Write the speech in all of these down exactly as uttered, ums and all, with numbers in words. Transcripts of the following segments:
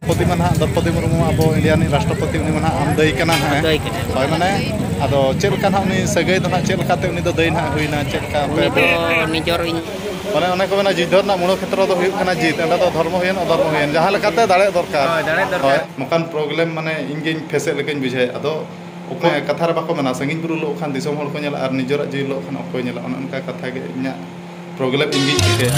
ᱯᱨᱚᱛᱤ ᱢᱟ ᱱᱟᱦᱟᱜ ᱫᱨᱚᱯᱚᱫᱤ ᱢᱩᱨᱢᱩ ᱟᱵᱚ ᱤᱱᱰᱤᱭᱟ ᱨᱤᱱᱤᱡ ᱨᱟᱥᱴᱨᱚᱯᱚᱛᱤ, ᱩᱱᱤ ᱢᱟ ᱱᱟᱦᱟᱜ ᱟᱢ ᱫᱟᱹᱭ ᱠᱟᱱᱟ ᱱᱟᱦᱟᱜ᱾ ᱫᱟᱹᱭ ᱠᱟᱱᱟ᱾ ᱦᱳᱭ, ᱢᱟᱱᱮ ᱟᱫᱚ ᱪᱮᱫ ᱞᱮᱠᱟ ᱱᱟᱦᱟᱜ ᱩᱱᱤ ᱥᱟᱹᱜᱟᱹᱭ ᱫᱚ ᱱᱟᱦᱟᱜ ᱪᱮᱫ ᱞᱮᱠᱟᱛᱮ ᱩᱱᱤ ᱫᱚ ᱫᱟᱹᱭ ᱱᱟᱦᱟᱜ ᱦᱩᱭᱱᱟ, ᱪᱮᱫ ᱞᱮᱠᱟ ᱟᱯᱮ ᱩᱱᱤ ᱫᱚ ᱱᱤᱡᱚᱨ ᱤᱧ ᱢᱟᱱᱮ ᱚᱱᱮ ᱠᱚ ᱢᱮᱱᱟ ᱡᱤᱛ ᱫᱷᱚᱨ ᱨᱮᱱᱟᱜ ᱢᱩᱲ ᱠᱷᱮᱛᱨᱚ ᱫᱚ ᱦᱩᱭᱩᱜ ᱠᱟᱱᱟ ᱡᱤᱛ, ᱚᱸᱰᱮ ᱫᱚ ᱫᱷᱚᱨᱢᱚ ᱦᱩᱭᱮᱱ ᱚᱫᱷᱚᱨᱢᱚ ᱦᱩᱭᱮᱱ, ᱡᱟᱦᱟᱸ ᱞᱮᱠᱟᱛᱮ ᱫᱟᱲᱮ ᱫᱚᱨᱠᱟᱨ᱾ ᱦᱳᱭ, ᱫᱟᱲᱮ ᱫᱚᱨᱠᱟᱨ᱾ ᱦᱳᱭ, ᱱᱚᱝᱠᱟᱱ ᱯᱨᱚᱵᱞᱮᱢ ᱢᱟᱱᱮ ᱤᱧ ᱜᱤᱧ ᱯᱷᱮᱥᱮᱫ ᱞᱮᱠᱟᱧ ᱵᱩᱡᱷᱟᱹᱣᱮᱫ᱾ ᱟᱫᱚ ᱚᱠᱚᱭ ᱠᱟᱛᱷᱟ ᱨᱮ ᱵᱟᱠᱚ ᱢᱮᱱᱟ, ᱥᱟᱺᱜᱤᱧ ᱵᱩᱨᱩ ᱞᱚᱜ ᱠᱷᱟᱱ ᱫᱤᱥᱚᱢ ᱦᱚᱲ ᱠᱚ ᱧᱮᱞᱟ ᱟᱨ ᱱᱤᱡᱮᱨᱟᱜ ᱡᱤᱣᱤ ᱞᱚᱜ ᱠᱷᱟᱱ ᱚᱠᱚᱭ ᱧᱮᱞᱟ, ᱚᱱᱮ ᱚᱱᱠᱟ ᱠᱟᱛᱷᱟ ᱜᱮ ᱤᱧᱟᱹᱜ ᱯᱨᱚᱵᱞᱮᱢ ᱤᱧ ᱜᱤᱧ ᱴᱷᱤᱠᱟᱹᱭᱟ᱾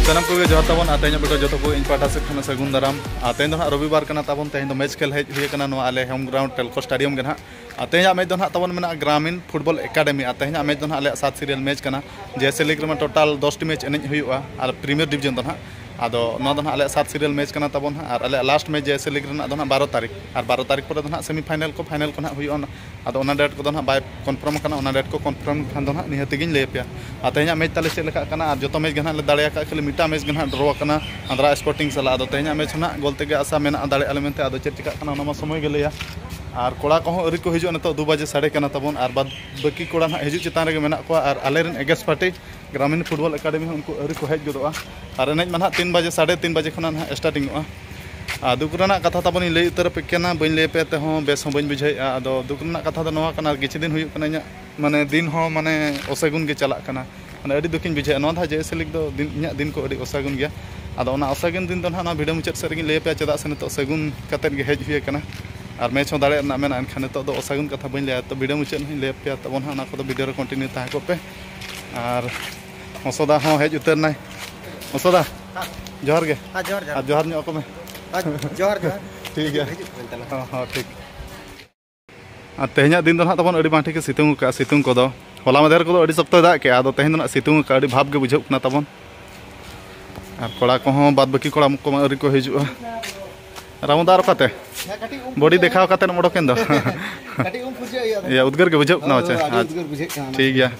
ᱥᱟᱱᱟᱢ ᱠᱚᱜᱮ ᱡᱚᱦᱟᱨ ᱛᱟᱵᱚᱱ, ᱟᱨ ᱛᱮᱦᱮᱧᱟᱜ ᱵᱷᱤᱰᱤᱭᱳ ᱡᱚᱛᱚ ᱠᱚ ᱤᱧ ᱯᱟᱦᱴᱟ ᱥᱮᱫ ᱠᱷᱚᱱ ᱥᱟᱹᱜᱩᱱ ᱫᱟᱨᱟᱢ᱾ ᱟᱨ ᱛᱮᱦᱮᱧ ᱫᱚ ᱱᱟᱦᱟᱜ ᱨᱚᱵᱤᱵᱟᱨ ᱠᱟᱱᱟ ᱛᱟᱵᱚᱱ, ᱛᱮᱦᱮᱧ ᱫᱚ ᱢᱮᱪ ᱠᱷᱮᱞ ᱦᱮᱡ ᱦᱩᱭ ᱟᱠᱟᱱᱟ ᱱᱚᱣᱟ ᱟᱞᱮ ᱦᱳᱢ ᱜᱨᱟᱣᱩᱱᱰ ᱴᱮᱞᱠᱳ ᱥᱴᱮᱰᱤᱭᱟᱢ ᱜᱮ ᱱᱟᱦᱟᱜ᱾ ᱟᱨ ᱛᱮᱦᱮᱧᱟᱜ ᱢᱮᱪ ᱫᱚ ᱱᱟᱦᱟᱜ ᱛᱟᱵᱚᱱ ᱢᱮᱱᱟᱜᱼᱟ ᱜᱨᱟᱢᱤᱱ ᱯᱷᱩᱴᱵᱚᱞ ᱮᱠᱟᱰᱮᱢᱤ, ᱟᱨ ᱛᱮᱦᱮᱧᱟᱜ ᱢᱮᱪ ᱫᱚ ᱱᱟᱦᱟᱜ ᱟᱞᱮᱭᱟᱜ ᱥᱟᱛ ᱥᱤᱨᱤᱭᱟᱞ ᱢᱮᱪ ᱠᱟᱱᱟ᱾ ᱡᱮᱭᱥᱮ ᱞᱤᱜᱽ ᱨᱮᱢᱟ ᱴᱳᱴᱟᱞ ᱫᱚᱥᱴᱤ ᱢᱮᱪ ᱮᱱᱮᱡ ᱦᱩᱭᱩᱜᱼᱟ, ᱟᱨ ᱯᱨᱤᱢᱤᱭᱟᱨ ᱰᱤᱵᱤᱡᱚᱱ ᱫᱚ ᱱᱟᱦᱟᱜ᱾ ᱟᱫᱚ ᱱᱚᱣᱟ ᱫᱚ ᱱᱟᱦᱟᱜ ᱟᱞᱮᱭᱟᱜ ᱥᱟᱛ ᱥᱤᱨᱤᱭᱟᱞ ᱢᱮᱪ ᱠᱟᱱᱟ ᱛᱟᱵᱚᱱ ᱱᱟᱦᱟᱜ, ᱟᱨ ᱟᱞᱮᱭᱟᱜ ᱞᱟᱥᱴ ᱢᱮᱪ ᱡᱮᱭᱥᱮ ᱞᱤᱜᱽ ᱨᱮᱱᱟᱜ ᱫᱚ ᱱᱟᱦᱟᱜ ᱵᱟᱨᱚ ᱛᱟᱹᱨᱤᱠᱷ, ᱟᱨ ᱵᱟᱨᱚ ᱛᱟᱹᱨᱤᱠᱷ ᱯᱚᱨᱮ ᱫᱚ ᱱᱟᱦᱟᱜ ᱥᱮᱢᱤ ᱯᱷᱟᱭᱱᱮᱞ ᱠᱚ, ᱯᱷᱟᱭᱱᱮᱞ ᱠᱚ ᱱᱟᱦᱟᱜ ᱦᱩᱭᱩᱜᱼᱟ᱾ ᱟᱫᱚ ᱚᱱᱟ ᱰᱮᱴ ᱠᱚᱫᱚ ᱱᱟᱦᱟᱜ ᱵᱟᱭ ᱠᱚᱱᱯᱷᱟᱨᱢ ᱟᱠᱟᱱᱟ, ᱚᱱᱟ ᱰᱮᱴ ᱠᱚ ᱠᱚᱱᱯᱷᱟᱨᱢ ᱠᱷᱟᱱ ᱫᱚ ᱱᱟᱦᱟᱜ ᱱᱤᱦᱟᱹᱛ ᱜᱤᱧ ᱞᱟᱹᱭ ᱟᱯᱮᱭᱟ᱾ ᱟᱨ ᱛᱮᱦᱮᱧᱟᱜ ᱢᱮᱪ ᱛᱟᱞᱮ ᱪᱮᱫ ᱞᱮᱠᱟᱜ ᱠᱟᱱᱟ, ᱟᱨ ᱡᱚᱛᱚ ᱢᱮᱪ ᱜᱮ ᱱᱟᱦᱟᱜ ᱞᱮ ᱫᱟᱲᱮ ᱟᱠᱟᱫ, ᱠᱷᱟᱹᱞᱤ ᱢᱤᱫᱴᱟᱝ ᱢᱮᱪ ᱜᱮ ᱱᱟᱦᱟᱜ ᱰᱨᱚ ᱟᱠᱟᱱᱟ, ᱟᱱᱫᱽᱨᱟ ᱥᱯᱳᱨᱴᱤᱝ ᱥᱟᱞᱟᱜ᱾ ᱟᱫᱚ ᱛᱮᱦᱮᱧᱟᱜ ᱢᱮᱪ ᱦᱚᱸ ᱱᱟᱦᱟᱜ ᱜᱳᱞ ᱛᱮᱜᱮ ᱟᱥᱟ ᱢᱮᱱᱟᱜᱼᱟ, ᱫᱟᱲᱮᱭᱟᱜᱼᱟ ᱞᱮ ᱢᱮᱱᱛᱮ᱾ ᱟᱫᱚ ᱪᱮᱫ ᱪᱤᱠᱟᱹᱜ ᱠᱟᱱᱟ ᱚᱱᱟ ᱢᱟ ᱥᱚᱢᱚᱭ ᱜᱮ ᱞᱟᱹᱭᱟ᱾ ᱟᱨ ᱠᱚᱲᱟ ᱠᱚᱦᱚᱸ ᱟᱹᱣᱨᱤ ᱠᱚ ᱦᱤᱡᱩᱜᱼᱟ, ᱱᱤᱛᱚᱜ ᱫᱩ ᱵᱟᱡᱮ ᱥᱟᱰᱮ ᱠᱟᱱᱟ ᱛᱟᱵᱚᱱ, ᱟᱨ ᱵᱟᱫ ᱵᱟᱹᱠᱤ ᱠᱚᱲᱟ ᱱᱟᱦᱟᱜ ᱦᱤᱡᱩᱜ ᱪᱮᱛᱟᱱ ᱨᱮᱜᱮ ᱢᱮᱱᱟᱜ ᱠᱚᱣᱟ᱾ ᱟᱨ ᱟᱞᱮᱨᱮᱱ ᱮᱜᱮᱥ ᱯᱟᱨᱴᱤ ᱜᱨᱟᱢᱤᱱ ᱯᱷᱩᱴᱵᱚᱞ ᱮᱠᱟᱰᱮᱢᱤ ᱦᱚᱸ ᱩᱱᱠᱩ ᱟᱹᱣᱨᱤ ᱠᱚ ᱦᱮᱡ ᱜᱚᱫᱚᱜᱼᱟ᱾ ᱟᱨ ᱮᱱᱮᱡ ᱢᱟ ᱱᱟᱦᱟᱜ ᱛᱤᱱ ᱵᱟᱡᱮ, ᱥᱟᱰᱮ ᱛᱤᱱ ᱵᱟᱡᱮ ᱠᱷᱚᱱᱟᱜ ᱱᱟᱦᱟᱜ ᱥᱴᱟᱨᱴᱤᱝᱚᱜᱼᱟ᱾ ᱟᱨ ᱫᱩᱠ ᱨᱮᱱᱟᱜ ᱠᱟᱛᱷᱟ ᱛᱟᱵᱚᱱ ᱤᱧ ᱞᱟᱹᱭ ᱩᱛᱟᱹᱨ ᱟᱯᱮ ᱠᱟᱱᱟ, ᱵᱟᱹᱧ ᱞᱟᱹᱭ ᱟᱯᱮ ᱛᱮᱦᱚᱸ ᱵᱮᱥ ᱦᱚᱸ ᱵᱟᱹᱧ ᱵᱩᱡᱷᱟᱹᱣᱮᱫᱼᱟ᱾ ᱟᱫᱚ ᱫᱩᱠ ᱨᱮᱱᱟᱜ ᱠᱟᱛᱷᱟ ᱫᱚ ᱱᱚᱣᱟ ᱠᱟᱱᱟ, ᱠᱤᱪᱷᱩ ᱫᱤᱱ ᱦᱩᱭᱩᱜ ᱠᱟᱱᱟ ᱤᱧᱟᱹᱜ ᱢᱟᱱᱮ ᱫᱤᱱ ᱦᱚᱸ ᱢᱟᱱᱮ ᱚᱥᱟᱹᱜᱩᱱ ᱜᱮ ᱪᱟᱞᱟᱜ ᱠᱟᱱᱟ, ᱢᱟᱱᱮ ᱟᱹᱰᱤ ᱫᱩᱠᱤᱧ ᱵᱩᱡᱷᱟᱹᱣᱮᱫᱼᱟ᱾ ᱱᱚᱣᱟ ᱫᱷᱟᱣ ᱡᱮᱭᱥᱮ ᱞᱤᱜᱽ ᱫᱚ ᱫᱤᱱ, ᱤᱧᱟᱹᱜ ᱫᱤᱱ ᱠᱚ ᱟᱹᱰᱤ ᱚᱥᱟᱹᱜᱩᱱ ᱜᱮᱭᱟ᱾ ᱟᱫᱚ ᱚᱱᱟ ᱚᱥᱟᱹᱜᱩᱱ ᱫᱤᱱ ᱫᱚ ᱱᱟᱦᱟᱜ ᱱᱚᱣᱟ ᱵᱷᱤᱰᱤᱭᱳ ᱢᱩᱪᱟᱹᱫ ᱥᱮᱫ ᱨᱮᱜᱤᱧ ᱞᱟᱹᱭ ᱟᱯᱮᱭᱟ, ᱪᱮᱫᱟᱜ ᱥᱮ ᱱᱤᱛᱚᱜ ᱥᱟᱹᱜᱩᱱ ᱠᱟᱛᱮᱫ ᱜᱮ ᱦᱮᱡ ᱦᱩᱭ ᱟᱠᱟᱱᱟ ᱟᱨ ᱢᱮᱪ ᱦᱚᱸ ᱫᱟᱲᱮ ᱨᱮᱱᱟᱜ ᱢᱮᱱᱟᱜᱼᱟ᱾ ᱮᱱᱠᱷᱟᱱ ᱱᱤᱛᱚᱜ ᱫᱚ ᱚᱥᱟᱹᱜᱩᱱ ᱠᱟᱛᱷᱟ ᱵᱟᱹᱧ ᱞᱟᱹᱭᱟ, ᱛᱚ ᱵᱷᱤᱰᱤᱭᱳ ᱢᱩᱪᱟᱹᱫ ᱦᱚᱸᱧ ᱞᱟᱹᱭ ᱟᱯᱮᱭᱟ ᱛᱟᱵᱚᱱ ᱦᱟᱸᱜ, ᱚᱱᱟ ᱠᱚᱫᱚ ᱵᱷᱤᱰᱤᱭᱳ ᱨᱮ ᱠᱚᱱᱴᱤᱱᱤᱭᱩ ᱛᱟᱦᱮᱸ ᱠᱚᱜ ᱯᱮ᱾ ᱟᱨ ᱢᱚᱥᱚᱫᱟ ᱦᱚᱸ ᱦᱮᱡ ᱩᱛᱟᱹᱨ ᱱᱟᱭ᱾ ᱢᱚᱥᱚᱫᱟ, ᱡᱚᱦᱟᱨ ᱜᱮ᱾ ᱦᱮᱸ, ᱡᱚᱦᱟᱨ, ᱡᱚᱦᱟᱨ᱾ ᱟᱨ ᱡᱚᱦᱟᱨ ᱧᱚᱜ ᱟᱠᱚ ᱢᱮ᱾ ᱦᱮᱸ, ᱡᱚᱦᱟᱨ, ᱡᱚᱦᱟᱨ᱾ ᱴᱷᱤᱠ ᱜᱮᱭᱟ᱾ ᱦᱤᱡᱩᱜ ᱯᱮ ᱛᱟᱦᱞᱮ᱾ ᱦᱚᱸ, ᱦᱚᱸ, ᱴᱷᱤᱠ᱾ ᱟᱨ ᱛᱮᱦᱮᱧᱟᱜ ᱫᱤᱱ ᱫᱚ ᱱᱟᱦᱟᱜ ᱛᱟᱵᱚᱱ ᱟᱹᱰᱤ ᱵᱟᱝ ᱴᱷᱤᱠ ᱮ ᱥᱤᱛᱩᱝ ᱟᱠᱟᱫᱼᱟ, ᱥᱤᱛᱩᱝ ᱠᱚᱫᱚ᱾ ᱦᱚᱞᱟ ᱢᱟᱫᱷᱮᱨ ᱠᱚᱫᱚ ᱟᱹᱰᱤ ᱥᱚᱠᱛᱚᱭ ᱫᱟᱜ ᱠᱮᱜᱼᱟ, ᱟᱫᱚ ᱛᱮᱦᱮᱧ ᱫᱚ ᱱᱟᱦᱟᱜ ᱥᱤᱛᱩᱝ ᱟᱠᱟᱫᱼᱟ, ᱟᱹᱰᱤ ᱵᱷᱟᱵᱽ ᱜᱮ ᱵᱩᱡᱷᱟᱹᱜ ᱠᱟᱱᱟ ᱛᱟᱵᱚᱱ᱾ ᱟᱨ ᱠᱚᱲᱟ ᱠᱚᱦᱚᱸ ᱵᱟᱫ ᱵᱟᱹᱠᱤ ᱠᱚᱲᱟ ᱠᱚᱢᱟ ᱟᱹᱣᱨᱤ ᱠᱚ ᱦᱤᱡᱩᱜᱼᱟ᱾ ᱨᱟᱢᱩᱫᱟ ᱟᱨ ᱚᱠᱟᱛᱮ? ᱦᱮᱸ, ᱠᱟᱹᱴᱤᱡ ᱩᱢ ᱵᱚᱰᱤ ᱯᱷᱩᱨᱪᱟᱹ ᱫᱮᱠᱷᱟᱣ ᱠᱟᱛᱮᱫ ᱮᱢ ᱚᱰᱚᱠᱮᱱ ᱫᱚ᱾ ᱠᱟᱹᱴᱤᱡ ᱩᱢ ᱯᱷᱩᱨᱪᱟᱹ ᱦᱩᱭᱩᱜᱼᱟ᱾ ᱤᱭᱟᱹ, ᱩᱫᱽᱜᱟᱹᱨ ᱜᱮ ᱵᱩᱡᱷᱟᱹᱜ ᱠᱟᱱᱟ ᱦᱳᱭ, ᱢᱟᱪᱮ? ᱦᱳᱭ, ᱟᱹᱰᱤ ᱟᱪᱪᱷᱟ᱾ ᱩᱫᱽᱜᱟᱹᱨ ᱵᱩᱡᱷᱟᱹᱜ ᱠᱟᱱᱟ ᱚᱱᱟ ᱴᱷᱤᱠ ᱜᱮᱭᱟ᱾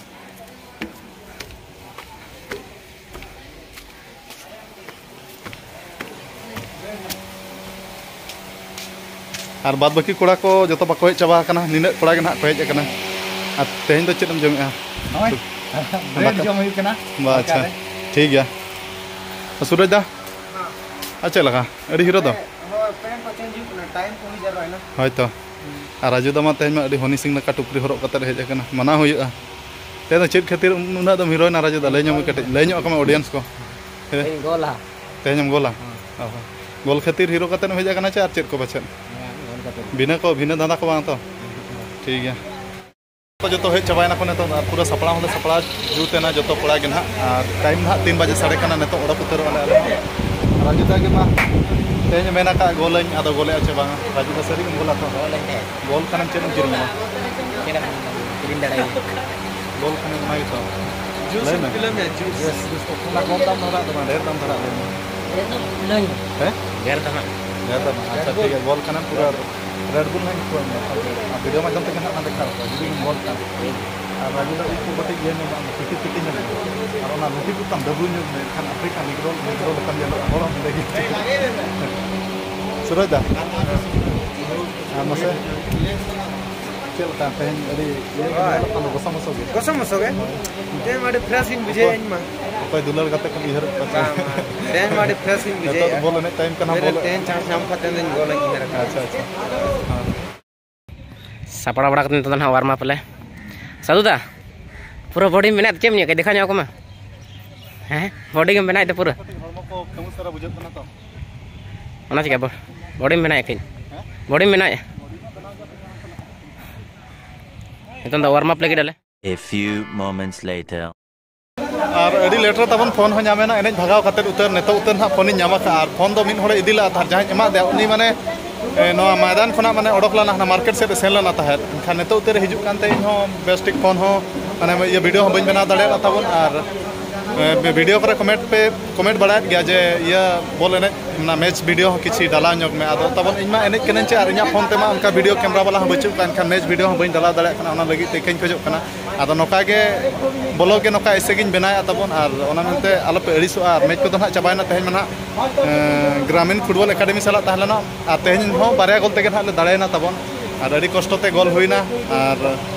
ᱟᱨ ᱵᱟᱫ ᱵᱟᱹᱠᱤ ᱠᱚᱲᱟ ᱠᱚ ᱡᱚᱛᱚ ᱵᱟᱠᱚ ᱦᱮᱡ ᱪᱟᱵᱟ ᱟᱠᱟᱱᱟ, ᱱᱤᱱᱟᱹᱜ ᱠᱚᱲᱟ ᱜᱮ ᱱᱟᱦᱟᱜ ᱠᱚ ᱦᱮᱡ ᱟᱠᱟᱱᱟ᱾ ᱟᱨ ᱛᱮᱦᱮᱧ ᱫᱚ ᱪᱮᱫ ᱮᱢ ᱡᱚᱢᱮᱜᱼᱟ? ᱱᱚᱜᱼᱚᱭ, ᱵᱨᱮᱰ ᱫᱟᱠᱟ? ᱡᱚᱢ ᱦᱩᱭᱩᱜ ᱠᱟᱱᱟ᱾ ᱵᱟ, ᱟᱪᱪᱷᱟ᱾ ᱫᱟᱠᱟ ᱨᱮ᱾ ᱴᱷᱤᱠ ᱜᱮᱭᱟ᱾ ᱥᱩᱨᱚᱡᱽ ᱫᱟ, ᱟᱨ ᱪᱮᱫ ᱞᱮᱠᱟ ᱟᱹᱰᱤ ᱦᱤᱨᱳ ᱫᱚ? ᱦᱳᱭ, ᱯᱮᱱᱴ ᱠᱚ ᱪᱮᱧᱡᱽ ᱦᱩᱭᱩᱜ ᱠᱟᱱᱟ, ᱴᱟᱭᱤᱢ ᱠᱚ ᱦᱩᱭ ᱡᱟᱣᱨᱟᱭᱮᱱᱟ᱾ ᱦᱳᱭ ᱛᱚ᱾ ᱟᱨ ᱨᱟᱡᱩ ᱫᱟ ᱢᱟ ᱛᱮᱦᱮᱧ ᱢᱟ ᱟᱹᱰᱤ ᱦᱚᱱᱤ ᱥᱤᱝ ᱞᱮᱠᱟ ᱴᱩᱯᱨᱤ ᱦᱚᱨᱚᱜ ᱠᱟᱛᱮ ᱦᱮᱡ ᱟᱠᱟᱱᱟ, ᱢᱟᱱᱟᱣ ᱦᱩᱭᱩᱜᱼᱟ᱾ ᱛᱮᱦᱮᱧ ᱫᱚ ᱪᱮᱫ ᱠᱷᱟᱹᱛᱤᱨ ᱩᱱᱟᱹᱜ ᱫᱚᱢ ᱦᱤᱨᱳᱭᱮᱱᱟ ᱨᱟᱡᱩ ᱫᱟ? ᱞᱟᱹᱭ ᱧᱚᱜ ᱢᱮ ᱠᱟᱹᱴᱤᱡ, ᱞᱟᱹᱭ ᱧᱚᱜ ᱟᱠᱚ ᱢᱮ ᱚᱰᱤᱭᱮᱱᱥ ᱠᱚ᱾ ᱦᱮᱸ᱾ ᱤᱧ ᱜᱳᱞᱟ᱾ ᱛᱮᱦᱮᱧᱮᱢ ᱜᱳᱞᱟ? ᱦᱮᱸ᱾ ᱚ ᱦᱚᱸ᱾ ᱜᱳᱞ ᱠᱷᱟᱹᱛᱤᱨ ᱦᱤᱨᱳ ᱠᱟᱛᱮ ᱮᱢ ᱦᱮᱡ ᱟᱠᱟᱱᱟ ᱪᱮ ᱟᱨ ᱪᱮᱫ ᱠᱚ ᱯᱟᱪᱮᱫ? ᱦᱮᱸ, ᱜᱳᱞ ᱠᱷᱟᱹᱛᱤᱨ᱾ ᱵᱷᱤᱱᱟᱹ ᱠᱚ, ᱵᱷᱤᱱᱟᱹ ᱫᱷᱟᱸᱫᱟ ᱠᱚ ᱵᱟᱝ ᱛᱚ? ᱴᱷᱤᱠ ᱜᱮᱭᱟ᱾ ᱡᱚᱛᱚ ᱦᱮᱡ ᱪᱟᱵᱟᱭᱮᱱᱟ ᱠᱚ ᱱᱤᱛᱚᱜ ᱫᱚ, ᱟᱨ ᱯᱩᱨᱟᱹ ᱥᱟᱯᱲᱟᱣ ᱦᱚᱸᱞᱮ ᱥᱟᱯᱲᱟᱣ ᱡᱩᱛ ᱮᱱᱟ ᱡᱚᱛᱚ ᱠᱚᱲᱟ ᱜᱮ ᱱᱟᱦᱟᱜ᱾ ᱟᱨ ᱴᱟᱭᱤᱢ ᱱᱟᱦᱟᱜ ᱛᱤᱱ ᱵᱟᱡᱮ ᱥᱟᱰᱮ ᱠᱟᱱᱟ, ᱱᱤᱛᱚᱜ ᱚᱰᱚᱠ ᱩᱛᱟᱹᱨᱚᱜ ᱟᱞᱮ ᱟᱞᱮ ᱦᱚᱸ᱾ ᱟᱨ ᱨᱟᱡᱩ ᱫᱟ ᱜᱮ ᱢᱟ ᱛᱮᱦᱮᱧ ᱢᱮᱱ ᱟᱠᱟᱫ ᱜᱳᱞᱟᱹᱧ, ᱟᱫᱚ ᱜᱳᱞᱮᱜᱼᱟ ᱪᱮ ᱵᱟᱝᱟ? ᱨᱟᱡᱩ ᱫᱟ ᱥᱟᱹᱨᱤ ᱜᱮᱢ ᱜᱳᱞᱟ ᱛᱚ? ᱜᱳᱞᱟᱹᱧ ᱦᱮᱸ᱾ ᱜᱳᱞ ᱠᱷᱟᱱᱮᱢ ᱪᱮᱫ ᱮᱢ ᱠᱤᱨᱤᱧᱟ? ᱪᱮᱫ ᱮᱢ ᱠᱤᱨᱤᱧ ᱫᱟᱲᱮᱭᱟᱜᱼᱟ? ᱜᱳᱞ ᱠᱷᱟᱱᱮᱢ ᱚᱱᱟ ᱜᱮᱛᱚ᱾ ᱡᱩᱥ ᱞᱟᱹᱭ ᱢᱮ᱾ ᱯᱤᱞᱟᱹ ᱢᱮ, ᱡᱩᱥ᱾ ᱡᱩᱥ, ᱡᱩᱥ ᱠᱚ ᱚᱱᱟ ᱠᱚᱢ ᱫᱟᱢ ᱫᱷᱟᱨᱟ ᱫᱚ ᱵᱟᱝ, ᱰᱷᱮᱨ ᱫᱟᱢ ᱫᱷᱟᱨᱟ ᱞᱟᱹᱭ ᱢᱮ᱾ ᱦᱮᱸ? ᱰᱷᱮᱨ ᱫᱟᱢᱟᱜ᱾ ᱰᱷᱮᱨ ᱫᱟᱢᱟᱜ, ᱟᱪᱪᱷᱟ, ᱴᱷᱤᱠ ᱜᱮᱭᱟ, ᱜᱳᱞ ᱠᱷᱟᱱᱮᱢ ᱯᱩᱨᱟᱹ ᱨᱮᱰ ᱵᱩᱞ ᱦᱟᱸᱜ ᱤᱧ ᱠᱷᱩᱣᱟᱹᱜ ᱢᱮᱭᱟ᱾ ᱟᱨ ᱵᱷᱤᱰᱤᱭᱳ ᱢᱟᱫᱽᱫᱷᱚᱢ ᱛᱮᱜᱮ ᱦᱟᱸᱜ ᱚᱱᱟ ᱫᱮᱠᱷᱟᱣ ᱠᱚᱣᱟ, ᱡᱩᱫᱤ ᱵᱤᱱ ᱜᱳᱞ ᱠᱷᱟᱱ᱾ ᱟᱨ ᱨᱟᱡᱩ ᱫᱚ ᱩᱵ ᱠᱚ ᱠᱟᱹᱴᱤᱡ ᱤᱭᱟᱹ ᱧᱚᱜ ᱢᱮ, ᱯᱤᱴᱤ ᱯᱤᱴᱤ ᱧᱚᱜ ᱢᱮ᱾ ᱟᱨ ᱚᱱᱟ ᱞᱩᱴᱤ ᱠᱚ ᱛᱟᱢ ᱰᱟᱹᱵᱽᱨᱩ ᱧᱚᱜ ᱢᱮ, ᱮᱱᱠᱷᱟᱱ ᱟᱯᱷᱨᱤᱠᱟ ᱱᱤᱜᱽᱨᱳ, ᱱᱤᱜᱽᱨᱳ ᱞᱮᱠᱟᱢ ᱧᱮᱞᱚᱜᱼᱟ, ᱦᱚᱲ ᱦᱚᱸ ᱚᱸᱰᱮ ᱜᱮ᱾ ᱥᱩᱨᱚᱡᱽ ᱫᱟ, ᱟᱨ ᱢᱟᱥᱮ ᱪᱮᱫ ᱞᱮᱠᱟ ᱛᱮᱦᱮᱧ ᱟᱹᱰᱤ ᱤᱭᱟᱹ ᱜᱮ ᱦᱳᱭ᱾ ᱧᱮᱞᱚᱜ ᱠᱟᱱᱟ, ᱜᱚᱥᱚ ᱢᱚᱥᱚ ᱜᱮ? ᱜᱚᱥᱚ ᱢᱚᱥᱚ ᱜᱮ᱾ ᱛᱮᱦᱮᱧ ᱢᱟ ᱟᱹᱰᱤ ᱯᱷᱨᱮᱥ ᱜᱤᱧ ᱵᱩᱡᱷᱟᱹᱣᱮᱫᱼᱟ ᱤᱧ ᱢᱟ᱾ ᱚᱠᱚᱭ ᱫᱩᱞᱟᱹᱲ ᱠᱟᱛᱮ ᱠᱚ ᱩᱭᱦᱟᱹᱨᱮᱫ ᱠᱚᱣᱟ ᱪᱮ? ᱵᱟᱝ, ᱵᱟᱝ᱾ ᱛᱮᱦᱮᱧ ᱢᱟ ᱟᱹᱰᱤ ᱯᱷᱨᱮᱥ ᱜᱤᱧ ᱱᱤᱛᱚᱜ ᱫᱚ ᱵᱩᱡᱷᱟᱹᱣᱮᱫᱼᱟ᱾ ᱵᱚᱞ ᱮᱱᱮᱡ ᱴᱟᱭᱤᱢ ᱠᱟᱱᱟ, ᱢᱮᱱᱮᱫ ᱵᱚᱞ ᱛᱮᱦᱮᱧ ᱪᱟᱱᱥ ᱧᱟᱢ ᱠᱟᱛᱮ ᱫᱚᱧ ᱜᱳᱞᱟᱹᱧ ᱩᱭᱦᱟᱹᱨ ᱟᱠᱟᱫᱼᱟ᱾ ᱟᱪᱪᱷᱟ, ᱟᱪᱪᱷᱟ᱾ ᱦᱮᱸ᱾ ᱥᱟᱯᱲᱟᱣ ᱵᱟᱲᱟ ᱠᱟᱛᱮ ᱱᱤᱛᱚᱜ ᱫᱚ ᱱᱟᱦᱟᱜ ᱣᱟᱨᱢ ᱟᱯ ᱟᱞᱮ᱾ ᱥᱟᱹᱫᱷᱩ ᱫᱟ, ᱯᱩᱨᱟᱹ ᱵᱚᱰᱤᱢ ᱵᱮᱱᱟᱣᱮᱫ, ᱪᱮᱫ ᱮᱢ ᱧᱮᱞ ᱠᱮᱫ? ᱫᱮᱠᱷᱟᱣ ᱧᱚᱜ ᱟᱠᱚ ᱢᱮ᱾ ᱦᱮᱸ, ᱵᱚᱰᱤ ᱜᱮᱢ ᱵᱮᱱᱟᱣᱮᱫ ᱫᱚ ᱯᱩᱨᱟᱹ᱾ ᱠᱟᱹᱴᱤᱡ ᱦᱚᱲᱢᱚ ᱠᱚ ᱠᱟᱹᱢᱩ ᱥᱟᱨᱟ ᱵᱩᱡᱷᱟᱹᱜ ᱠᱟᱱᱟ ᱛᱚ᱾ ᱚᱱᱟ ᱪᱤᱠᱟ ᱵᱚ-, ᱵᱚᱰᱤᱢ ᱵᱮᱱᱟᱣᱮᱫ ᱠᱟᱹᱡ? ᱦᱮᱸ? ᱵᱚᱰᱤᱢ ᱵᱮᱱᱟᱣᱮᱫᱼᱟ? ᱱᱤᱛᱚᱝ ᱫᱚ ᱣᱟᱨᱢ ᱟᱯ ᱞᱟᱹᱜᱤᱫ ᱟᱞᱮ᱾ A few moments later. ᱟᱨ ᱟᱹᱰᱤ ᱞᱮᱴ ᱨᱮ ᱛᱟᱵᱚᱱ ᱯᱷᱳᱱ ᱦᱚᱸ ᱧᱟᱢᱮᱱᱟ, ᱮᱱᱮᱡ ᱵᱷᱟᱜᱟᱣ ᱠᱟᱛᱮᱫ ᱩᱛᱟᱹᱨ, ᱱᱤᱛᱚᱜ ᱩᱛᱟᱹᱨ ᱱᱟᱦᱟᱜ ᱯᱷᱳᱱᱤᱧ ᱧᱟᱢ ᱟᱠᱟᱫᱼᱟ᱾ ᱟᱨ ᱯᱷᱳᱱ ᱫᱚ ᱢᱤᱫ ᱦᱚᱲᱮ ᱤᱫᱤ ᱞᱟᱜᱼᱟ ᱛᱟᱦᱮᱸᱫ, ᱡᱟᱦᱟᱸᱧ ᱮᱢᱟᱫ ᱫᱮᱭᱟ, ᱩᱱᱤ ᱢᱟᱱᱮ, ᱮ, ᱱᱚᱣᱟ ᱢᱚᱭᱫᱟᱱ ᱠᱷᱚᱱᱟᱜ ᱢᱟᱱᱮ ᱚᱰᱚᱠ ᱞᱮᱱᱟ, ᱦᱟᱱᱟ ᱢᱟᱨᱠᱮᱴ ᱥᱮᱫ ᱮ ᱥᱮᱱ ᱞᱮᱱᱟ ᱛᱟᱦᱮᱸᱫ᱾ ᱮᱱᱠᱷᱟᱱ ᱱᱤᱛᱚᱜ ᱩᱛᱟᱹᱨ ᱮ ᱦᱤᱡᱩᱜ ᱠᱟᱱᱛᱮ ᱤᱧ ᱦᱚᱸ ᱵᱮᱥ ᱴᱷᱤᱠ ᱯᱷᱳᱱ ᱦᱚᱸ, ᱢᱟᱱᱮ, ᱤᱭᱟᱹ, ᱵᱷᱤᱰᱤᱭᱳ ᱦᱚᱸ ᱵᱟᱹᱧ ᱵᱮᱱᱟᱣ ᱫᱟᱲᱮᱭᱟᱫ ᱛᱟᱵᱚᱱ᱾ ᱟᱨ, ᱮ, ᱵᱷᱤᱰᱤᱭᱳ ᱠᱚᱨᱮ ᱠᱚᱢᱮᱱᱴ ᱯᱮ ᱠᱚᱢᱮᱱᱴ ᱵᱟᱲᱟᱭᱮᱫ ᱜᱮᱭᱟ ᱡᱮ, ᱤᱭᱟᱹ, ᱵᱚᱞ ᱮᱱᱮᱡ ᱚᱱᱟ ᱢᱮᱪ ᱵᱷᱤᱰᱤᱭᱳ ᱦᱚᱸ ᱠᱤᱪᱷᱩ ᱰᱟᱞᱟᱣ ᱧᱚᱜᱽ ᱢᱮ᱾ ᱟᱫᱚ ᱛᱟᱵᱚᱱ ᱤᱧ ᱢᱟ ᱮᱱᱮᱡ ᱠᱟᱹᱱᱟᱹᱧ ᱪᱮ, ᱟᱨ ᱤᱧᱟᱹᱜ ᱯᱷᱳᱱ ᱛᱮᱢᱟ ᱚᱱᱠᱟ ᱵᱷᱤᱰᱤᱭᱳ ᱠᱮᱢᱮᱨᱟ ᱵᱟᱞᱟ ᱦᱚᱸ ᱵᱟᱹᱪᱩᱜ ᱠᱚᱣᱟ, ᱮᱱᱠᱷᱟᱱ ᱢᱮᱪ ᱵᱷᱤᱰᱤᱭᱳ ᱦᱚᱸ ᱵᱟᱹᱧ ᱰᱟᱞᱟᱣ ᱫᱟᱲᱮᱭᱟᱜ ᱠᱟᱱᱟ, ᱚᱱᱟ ᱞᱟᱹᱜᱤᱫ ᱛᱮ ᱤᱠᱟᱹᱧ ᱠᱷᱚᱡᱚᱜ ᱠᱟᱱᱟ᱾ ᱟᱫᱚ ᱱᱚᱝᱠᱟ ᱜᱮ ᱵᱞᱚᱜᱽ ᱜᱮ ᱱᱚᱝᱠᱟ ᱮᱭᱥᱮ ᱜᱤᱧ ᱵᱮᱱᱟᱣᱮᱫᱼᱟ ᱛᱟᱵᱚᱱ, ᱟᱨ ᱚᱱᱟ ᱢᱮᱱᱛᱮ ᱟᱞᱚᱯᱮ ᱟᱹᱲᱤᱥᱚᱜᱼᱟ᱾ ᱟᱨ ᱢᱮᱪ ᱠᱚᱫᱚ ᱱᱟᱦᱟᱜ ᱪᱟᱵᱟᱭᱮᱱᱟ, ᱛᱮᱦᱮᱧ ᱢᱟ ᱱᱟᱦᱟᱜ, ᱮᱸ, ᱜᱨᱟᱢᱤᱱ ᱯᱷᱩᱴᱵᱚᱞ ᱮᱠᱟᱰᱮᱢᱤ ᱥᱟᱞᱟᱜ ᱛᱟᱦᱮᱸ ᱞᱮᱱᱟ, ᱟᱨ ᱛᱮᱦᱮᱧ ᱦᱚᱸ ᱵᱟᱨᱭᱟ ᱜᱳᱞ ᱛᱮᱜᱮ ᱱᱟᱦᱟᱜ ᱞᱮ ᱫᱟᱲᱮᱭᱮᱱᱟ ᱛᱟᱵᱚᱱ, ᱟᱨ ᱟᱹᱰᱤ ᱠᱚᱥᱴᱚ ᱛᱮ ᱜᱳᱞ ᱦᱩᱭᱱᱟ᱾ ᱟᱨ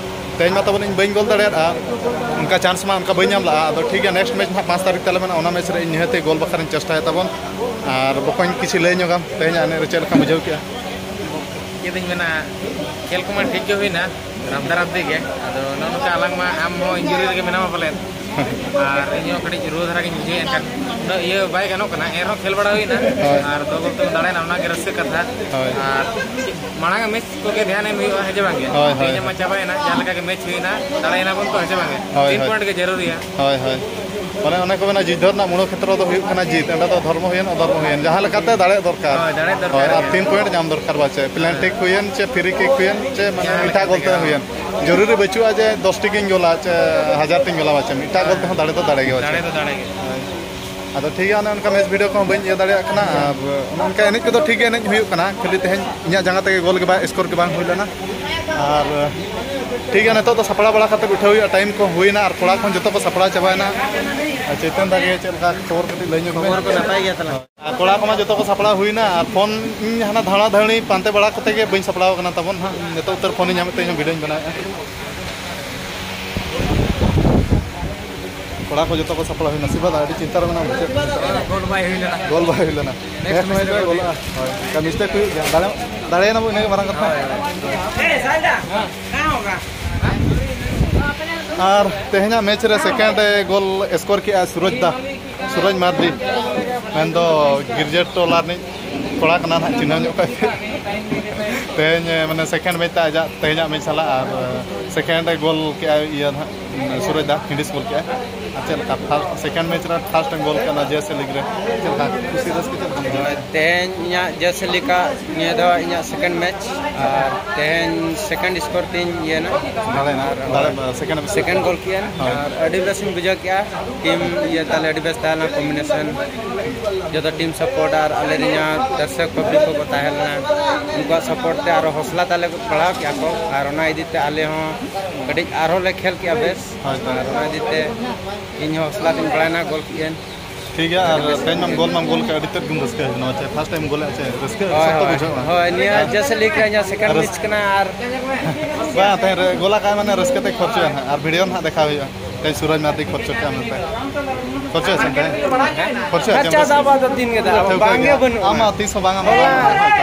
ᱛᱮᱦᱮᱧ ᱢᱟ ᱛᱟᱵᱚᱱ ᱤᱧ ᱵᱟᱹᱧ ᱜᱳᱞ ᱫᱟᱲᱮᱭᱟᱫᱼᱟ, ᱚᱱᱠᱟ ᱪᱟᱱᱥ ᱢᱟ ᱚᱱᱠᱟ ᱵᱟᱹᱧ ᱧᱟᱢ ᱞᱮᱫᱼᱟ᱾ ᱟᱫᱚ ᱴᱷᱤᱠ ᱜᱮᱭᱟ, ᱱᱮᱠᱥᱴ ᱢᱮᱪ ᱱᱟᱦᱟᱜ ᱯᱟᱸᱪ ᱛᱟᱹᱨᱤᱠᱷ ᱛᱟᱞᱮ ᱢᱮᱱᱟᱜᱼᱟ, ᱚᱱᱟ ᱢᱮᱪ ᱨᱮ ᱤᱧ ᱱᱤᱦᱟᱹᱛ ᱜᱳᱞ ᱵᱟᱠᱷᱨᱟᱧ ᱪᱮᱥᱴᱟᱭᱟ ᱛᱟᱵᱚᱱ᱾ ᱟᱨ ᱵᱚᱠᱚᱧ, ᱠᱤᱪᱷᱩ ᱞᱟᱹᱭ ᱧᱚᱜᱟᱢ ᱛᱮᱦᱮᱧᱟᱜ ᱮᱱᱮᱡ ᱨᱮ ᱪᱮᱫ ᱞᱮᱠᱟᱢ ᱵᱩᱡᱷᱟᱹᱣ ᱠᱮᱜᱼᱟ? ᱪᱮᱫ ᱤᱧ ᱢᱮᱱᱟ, ᱠᱷᱮᱞ ᱠᱚᱢᱟ ᱴᱷᱤᱠ ᱜᱮ ᱦᱩᱭᱱᱟ, ᱨᱟᱯᱫᱟ ᱨᱟᱯᱫᱤ ᱜᱮ᱾ ᱟᱫᱚ ᱱᱚᱜᱼᱚ ᱱᱚᱝᱠᱟ ᱟᱞᱟᱝ ᱢᱟ, ᱟᱢ ᱦᱚᱸ ᱤᱱᱡᱩᱨᱤ ᱨᱮᱜᱮ ᱢᱮᱱᱟᱢᱟ ᱯᱟᱞᱮᱱ, ᱟᱨ ᱤᱧ ᱦᱚᱸ ᱠᱟᱹᱴᱤᱡ ᱨᱩᱣᱟᱹ ᱫᱷᱟᱨᱟ ᱜᱤᱧ ᱵᱩᱡᱷᱟᱹᱣᱮᱫᱼᱟ, ᱮᱱᱠᱷᱟᱱ ᱩᱱᱟᱹᱜ ᱤᱭᱟᱹ ᱵᱟᱭ ᱜᱟᱱᱚᱜ ᱠᱟᱱᱟ, ᱮᱱᱨᱮᱦᱚᱸ ᱠᱷᱮᱞ ᱵᱟᱲᱟ ᱦᱩᱭᱱᱟ᱾ ᱦᱳᱭ᱾ ᱟᱨ ᱫᱚᱞ ᱵᱚᱞ ᱛᱮᱵᱚᱱ ᱫᱟᱲᱟᱭᱮᱱᱟ, ᱚᱱᱟᱜᱮ ᱨᱟᱹᱥᱠᱟᱹ ᱠᱟᱛᱷᱟ᱾ ᱦᱳᱭ᱾ ᱟᱨ ᱢᱟᱲᱟᱝ ᱟᱜ ᱢᱮᱪ ᱠᱚᱜᱮ ᱫᱷᱮᱭᱟᱱ ᱮᱢ ᱦᱩᱭᱩᱜᱼᱟ, ᱦᱮᱸ ᱪᱮ ᱵᱟᱝ ᱜᱮ? ᱦᱳᱭ, ᱦᱳᱭ᱾ ᱛᱮᱦᱮᱧ ᱢᱟ ᱪᱟᱵᱟᱭᱮᱱᱟ, ᱡᱟᱦᱟᱸ ᱞᱮᱠᱟ ᱜᱮ ᱢᱮᱪ ᱦᱩᱭᱱᱟ, ᱫᱟᱲᱮᱭᱮᱱᱟ ᱵᱚᱱ ᱛᱚ, ᱦᱮᱸ ᱪᱮ ᱵᱟᱝ ᱜᱮ? ᱦᱳᱭ, ᱛᱤᱱ ᱦᱳᱭ᱾ ᱯᱚᱭᱮᱱᱴ ᱜᱮ ᱡᱟᱹᱨᱩᱨᱤᱭᱟ᱾ ᱦᱳᱭ, ᱦᱳᱭ᱾ ᱢᱟᱱᱮ ᱚᱱᱮ ᱠᱚ ᱢᱮᱱᱟ, ᱡᱩᱫᱽᱫᱷᱚ ᱨᱮᱱᱟᱜ ᱢᱩᱲ ᱠᱷᱮᱛᱨᱚ ᱫᱚ ᱦᱩᱭᱩᱜ ᱠᱟᱱᱟ ᱡᱤᱛ᱾ ᱚᱸᱰᱮ ᱫᱚ ᱫᱷᱚᱨᱢᱚ ᱦᱩᱭᱮᱱ, ᱚᱫᱷᱚᱨᱢᱚ ᱦᱩᱭᱮᱱ, ᱡᱟᱦᱟᱸ ᱞᱮᱠᱟᱛᱮ ᱫᱟᱲᱮ ᱫᱚᱨᱠᱟᱨ᱾ ᱦᱳᱭ, ᱫᱟᱲᱮ ᱫᱚᱨᱠᱟᱨ ᱦᱳᱭ, ᱟᱨ ᱜᱮ᱾ ᱛᱤᱱ ᱯᱚᱭᱮᱱᱴ ᱧᱟᱢ ᱫᱚᱨᱠᱟᱨ ᱵᱟᱪᱮ, ᱯᱮᱱᱟᱞᱴᱤ ᱦᱮᱸ᱾ ᱠᱚ ᱦᱩᱭᱮᱱ ᱪᱮ ᱯᱷᱨᱤ ᱠᱤᱠ ᱦᱩᱭᱮᱱ ᱪᱮ, ᱢᱟᱱᱮ ᱡᱟᱦᱟᱸ ᱮᱴᱟᱜ ᱞᱮᱠᱟ ᱜᱳᱞ ᱛᱮ ᱛᱮᱜᱮ᱾ ᱦᱩᱭᱮᱱ, ᱡᱚᱨᱩᱨᱤ ᱵᱟᱹᱪᱩᱜᱼᱟ ᱡᱮ ᱫᱚᱥ ᱴᱤ ᱜᱤᱧ ᱜᱳᱞᱟ ᱪᱮ ᱦᱟᱡᱟᱨ ᱴᱤᱧ ᱜᱳᱞᱟ ᱵᱟᱪᱮ, ᱢᱤᱫᱴᱟᱜ ᱜᱳᱞ ᱛᱮᱦᱚᱸ ᱫᱟᱲᱮ ᱫᱚ ᱫᱟᱲᱮ ᱜᱮ ᱵᱟᱪᱮ᱾ ᱫᱟᱲᱮ ᱫᱚ ᱫᱟᱲᱮ ᱜᱮ᱾ ᱦᱳᱭ᱾ ᱟᱫᱚ ᱴᱷᱤᱠ ᱜᱮᱭᱟ, ᱚᱱᱮ ᱚᱱᱠᱟ ᱢᱮᱪ ᱵᱷᱤᱰᱤᱭᱳ ᱠᱚᱦᱚᱸ ᱵᱟᱹᱧ ᱤᱭᱟᱹ ᱫᱟᱲᱮᱭᱟᱜ ᱠᱟᱱᱟ᱾ ᱟᱨ ᱚᱱᱮ ᱚᱱᱠᱟ ᱮᱱᱮᱡ ᱠᱚᱫᱚ ᱴᱷᱤᱠ ᱜᱮ ᱮᱱᱮᱡ ᱦᱩᱭᱩᱜ ᱠᱟᱱᱟ, ᱠᱷᱟᱹᱞᱤ ᱛᱮᱦᱮᱧ ᱤᱧᱟᱹᱜ ᱡᱟᱸᱜᱟ ᱛᱮᱜᱮ ᱜᱳᱞ ᱜᱮ ᱵᱟᱝ, ᱥᱠᱳᱨ ᱜᱮ ᱵᱟᱝ ᱦᱩᱭ ᱞᱮᱱᱟ᱾ ᱟᱨ ᱴᱷᱤᱠ ᱜᱮᱭᱟ, ᱱᱤᱛᱚᱜ ᱫᱚ ᱥᱟᱯᱲᱟᱣ ᱵᱟᱲᱟ ᱠᱟᱛᱮ ᱩᱴᱷᱟᱹᱣ ᱦᱩᱭᱩᱜᱼᱟ, ᱴᱟᱭᱤᱢ ᱠᱚ ᱦᱩᱭᱱᱟ ᱟᱨ ᱠᱚᱲᱟ ᱠᱚᱦᱚᱸ ᱡᱚᱛᱚ ᱠᱚ ᱥᱟᱯᱲᱟᱣ ᱪᱟᱵᱟᱭᱮᱱᱟ᱾ ᱟᱨ ᱪᱮᱛᱚᱱ ᱫᱟ ᱜᱮ ᱪᱮᱫ ᱞᱮᱠᱟ ᱠᱷᱚᱵᱚᱨ ᱠᱟᱹᱴᱤᱡ ᱞᱟᱹᱭ ᱧᱚᱜ ᱢᱮ᱾ ᱠᱷᱚᱵᱚᱨ ᱠᱚ ᱱᱟᱯᱟᱭ ᱜᱮᱭᱟ ᱛᱟᱞᱟᱝ᱾ ᱟᱨ ᱠᱚᱲᱟ ᱠᱚᱢᱟ ᱡᱚᱛᱚ ᱠᱚ ᱥᱟᱯᱲᱟᱣ ᱦᱩᱭᱱᱟ, ᱟᱨ ᱯᱷᱳᱱ ᱤᱧ ᱦᱟᱱᱟ ᱫᱷᱟᱲᱟ ᱫᱷᱟᱹᱲᱤ ᱯᱟᱱᱛᱮ ᱵᱟᱲᱟ ᱠᱟᱛᱮ ᱜᱮ ᱵᱟᱹᱧ ᱥᱟᱯᱲᱟᱣ ᱠᱟᱱᱟ ᱛᱟᱵᱚᱱ ᱦᱟᱸᱜ᱾ ᱱᱤᱛᱚᱜ ᱩᱛᱟᱹᱨ ᱯᱷᱳᱱᱤᱧ ᱧᱟᱢᱮᱫ ᱛᱮ ᱤᱧ ᱦᱚᱸ ᱵᱷᱤᱰᱤᱭᱳᱧ ᱵᱮᱱᱟᱣᱮᱫᱼᱟ᱾ ᱠᱚᱲᱟ ᱠᱚ ᱡᱚᱛᱚ ᱠᱚ ᱥᱟᱯᱲᱟᱣ ᱦᱩᱭᱱᱟ, ᱥᱮ ᱵᱟᱝ? ᱟᱹᱰᱤ ᱪᱤᱱᱛᱟ ᱨᱮ ᱢᱮᱱᱟᱢ ᱪᱮᱫ? ᱜᱳᱞ ᱵᱟᱭ ᱦᱩᱭ ᱞᱮᱱᱟ᱾ ᱜᱳᱞ ᱵᱟᱭ ᱦᱩᱭ ᱞᱮᱱᱟ᱾ ᱱᱮᱠᱥᱴ ᱢᱮᱪ ᱨᱮ ᱜᱳᱞ ᱦᱩᱭᱩᱜᱼᱟ᱾ ᱦᱳᱭ, ᱚᱱᱠᱟ ᱢᱤᱥᱴᱮᱠ ᱦᱩᱭᱩᱜ ᱜᱮᱭᱟ᱾ ᱫᱟᱲᱮ-, ᱫᱟᱲᱮᱭᱮᱱᱟ ᱵᱚᱱ, ᱤᱱᱟᱹᱜᱮ ᱢᱟᱨᱟᱝ ᱠᱟᱛᱷᱟ᱾ ᱟᱨ ᱛᱮᱦᱮᱧᱟᱜ ᱢᱮᱪ ᱨᱮ ᱥᱮᱠᱮᱱᱰ ᱜᱳᱞ ᱥᱠᱳᱨ ᱠᱮᱜᱼᱟ ᱥᱩᱨᱚᱡᱽ ᱫᱟ, ᱥᱩᱨᱚᱡᱽ ᱢᱟᱨᱰᱤ, ᱢᱮᱱᱫᱚ ᱜᱤᱨᱡᱟᱹ ᱴᱚᱞᱟ ᱨᱤᱱᱤᱡ ᱠᱚᱲᱟ ᱠᱟᱱᱟ ᱱᱟᱦᱟᱜ, ᱪᱤᱱᱦᱟᱹᱣ ᱧᱚᱜ ᱠᱟᱭ ᱯᱮ᱾ ᱛᱮᱦᱮᱧ, ᱢᱟᱱᱮ, ᱥᱮᱠᱮᱱᱰ ᱢᱮᱪ ᱛᱟᱭ ᱟᱡᱟᱜ ᱛᱮᱦᱮᱧᱟᱜ ᱢᱮᱪ ᱥᱟᱞᱟᱜ, ᱟᱨ ᱥᱮᱠᱮᱱᱰ ᱜᱳᱞ ᱠᱮᱜᱼᱟᱭ ᱤᱭᱟᱹ ᱱᱟᱦᱟᱜ, ᱥᱩᱨᱚᱡᱽ ᱫᱟ ᱯᱷᱤᱱᱤᱥ ᱜᱳᱞ ᱠᱮᱜᱼᱟᱭ᱾ ᱟᱨ ᱪᱮᱫ ᱞᱮᱠᱟ ᱯᱷᱟᱥᱴ, ᱥᱮᱠᱮᱱᱰ ᱢᱮᱪ ᱨᱮ ᱯᱷᱟᱥᱴ ᱮᱢ ᱜᱳᱞ ᱠᱮᱜᱼᱟ ᱱᱚᱣᱟ ᱡᱮ ᱮᱥ ᱮ ᱞᱤᱜᱽ ᱨᱮ, ᱪᱮᱫ ᱞᱮᱠᱟ ᱠᱩᱥᱤ ᱨᱟᱹᱥᱠᱟᱹ ᱪᱮᱫ ᱞᱮᱠᱟ ᱵᱩᱡᱷᱟᱹᱣ? ᱛᱮᱦᱮᱧ ᱤᱧᱟᱹᱜ ᱡᱮ ᱮᱥ ᱮ ᱞᱤᱜᱽ ᱟᱜ ᱱᱤᱭᱟᱹ ᱫᱷᱟᱣ ᱤᱧᱟᱹᱜ ᱥᱮᱠᱮᱱᱰ ᱢᱮᱪ, ᱟᱨ ᱛᱮᱦᱮᱧ ᱥᱮᱠᱮᱱᱰ ᱥᱠᱳᱨ ᱛᱤᱧ ᱤᱭᱟᱹ ᱮᱱᱟ᱾ ᱫᱟᱲᱮ ᱮᱱᱟ, ᱟᱨ ᱫᱟᱲᱮ, ᱥᱮᱠᱮᱱᱰ ᱥᱮᱠᱮᱱᱰ ᱜᱳᱞ ᱠᱮᱜᱼᱟ᱾ ᱦᱳᱭ᱾ ᱟᱨ ᱟᱹᱰᱤ ᱵᱮᱥ ᱤᱧ ᱵᱩᱡᱷᱟᱹᱣ ᱠᱮᱜᱼᱟ᱾ ᱴᱤᱢ ᱤᱭᱟᱹ ᱛᱟᱞᱮ ᱟᱹᱰᱤ ᱵᱮᱥ ᱛᱟᱦᱮᱸ ᱞᱮᱱᱟ, ᱠᱚᱢᱵᱤᱱᱮᱥᱚᱱ, ᱡᱚᱛᱚ ᱴᱤᱢ ᱥᱟᱯᱳᱨᱴ ᱟᱨ ᱟᱞᱮ ᱨᱮᱱ ᱫᱟᱨᱥᱚᱠ ᱯᱟᱵᱽᱞᱤᱠ ᱠᱚᱠᱚ ᱛᱟᱦᱮᱸ ᱞᱮᱱᱟ, ᱩᱱᱠᱩᱣᱟᱜ ᱥᱟᱯᱳᱨᱴ ᱛᱮ ᱟᱨᱚ ᱦᱚᱥᱞᱟ ᱛᱟᱞᱮ ᱵᱟᱲᱦᱟᱣ ᱠᱮᱜᱼᱟ ᱠᱚ, ᱟᱨ ᱚᱱᱟ ᱤᱫᱤ ᱛᱮ ᱟᱞᱮ ᱦᱚᱸ ᱠᱟᱹᱴᱤᱡ ᱟᱨᱦᱚᱸ ᱞᱮ ᱠᱷᱮᱞ ᱠᱮᱜᱼᱟ ᱵᱮᱥ᱾ ᱦᱳᱭ, ᱦᱳᱭ᱾ ᱟᱨ ᱚᱱᱟ ᱤᱫᱤ ᱛᱮ ᱤᱧ ᱦᱚᱸ ᱦᱚᱥᱞᱟ ᱛᱤᱧ ᱵᱟᱲᱟᱭᱮᱱᱟ, ᱜᱳᱞ ᱠᱮᱜᱼᱟᱹᱧ᱾ ᱴᱷᱤᱠ ᱜᱮᱭᱟ, ᱟᱨ ᱛᱮᱦᱮᱧ ᱢᱟᱢ ᱜᱳᱞ ᱢᱟᱢ ᱜᱳᱞ ᱠᱮᱫ, ᱟᱹᱰᱤ ᱛᱮᱫ ᱜᱮᱢ ᱨᱟᱹᱥᱠᱟᱹ ᱠᱟᱱᱟ᱾ ᱪᱮ first time ᱜᱳᱞ ᱮᱫ, ᱪᱮ ᱨᱟᱹᱥᱠᱟᱹ ᱦᱳᱭ, ᱥᱚᱠᱛᱚ ᱦᱳᱭ, ᱵᱩᱡᱷᱟᱹᱜᱼᱟ᱾ ᱦᱳᱭ, ᱱᱤᱭᱟᱹ ᱟᱨ ᱡᱮᱥᱮ ᱞᱟᱹᱭ ᱠᱮᱫᱟ, ᱤᱧᱟᱹᱜ second ᱨᱟᱹᱥ- match ᱠᱟᱱᱟ ᱟᱨ ᱵᱟᱝ, ᱛᱮᱦᱮᱧ ᱨᱮ ᱜᱳᱞ ᱟᱠᱟᱫ ᱢᱟᱱᱮ ᱨᱟᱹᱥᱠᱟᱹ ᱛᱮ ᱠᱷᱚᱨᱪᱚᱭᱟ ᱱᱟᱦᱟᱜ, ᱟᱨ video ᱱᱟᱦᱟᱜ ᱫᱮᱠᱷᱟᱣ ᱦᱩᱭᱩᱜᱼᱟ᱾ ᱛᱮᱦᱮᱧ ᱥᱩᱨᱟᱡᱽ ᱢᱟᱨᱰᱤ ᱠᱷᱚᱨᱪᱚ ᱠᱮᱫᱼᱟ ᱢᱮᱱᱛᱮ᱾ ᱠᱷᱚᱨᱪᱚᱭᱟ ᱥᱮ ᱛᱮᱦᱮᱧ? ᱠᱷᱚᱨᱪᱚ ᱟᱪᱪᱷᱟ, ᱪᱮᱫ ᱫᱟᱜ ᱵᱟᱝ ᱫᱚ ᱫᱤᱱ ᱜᱮ ᱫᱟᱜ, ᱴᱷᱟᱹᱣᱠᱟᱹ ᱵᱟᱝ ᱜᱮ ᱜᱮᱭᱟ᱾ ᱵᱟᱹᱱᱩᱜᱼᱟ᱾ ᱟᱢ ᱢᱟ ᱛᱤᱥ ᱦᱚᱸ ᱵᱟᱝ ᱟᱢ ᱦᱚᱞᱟ,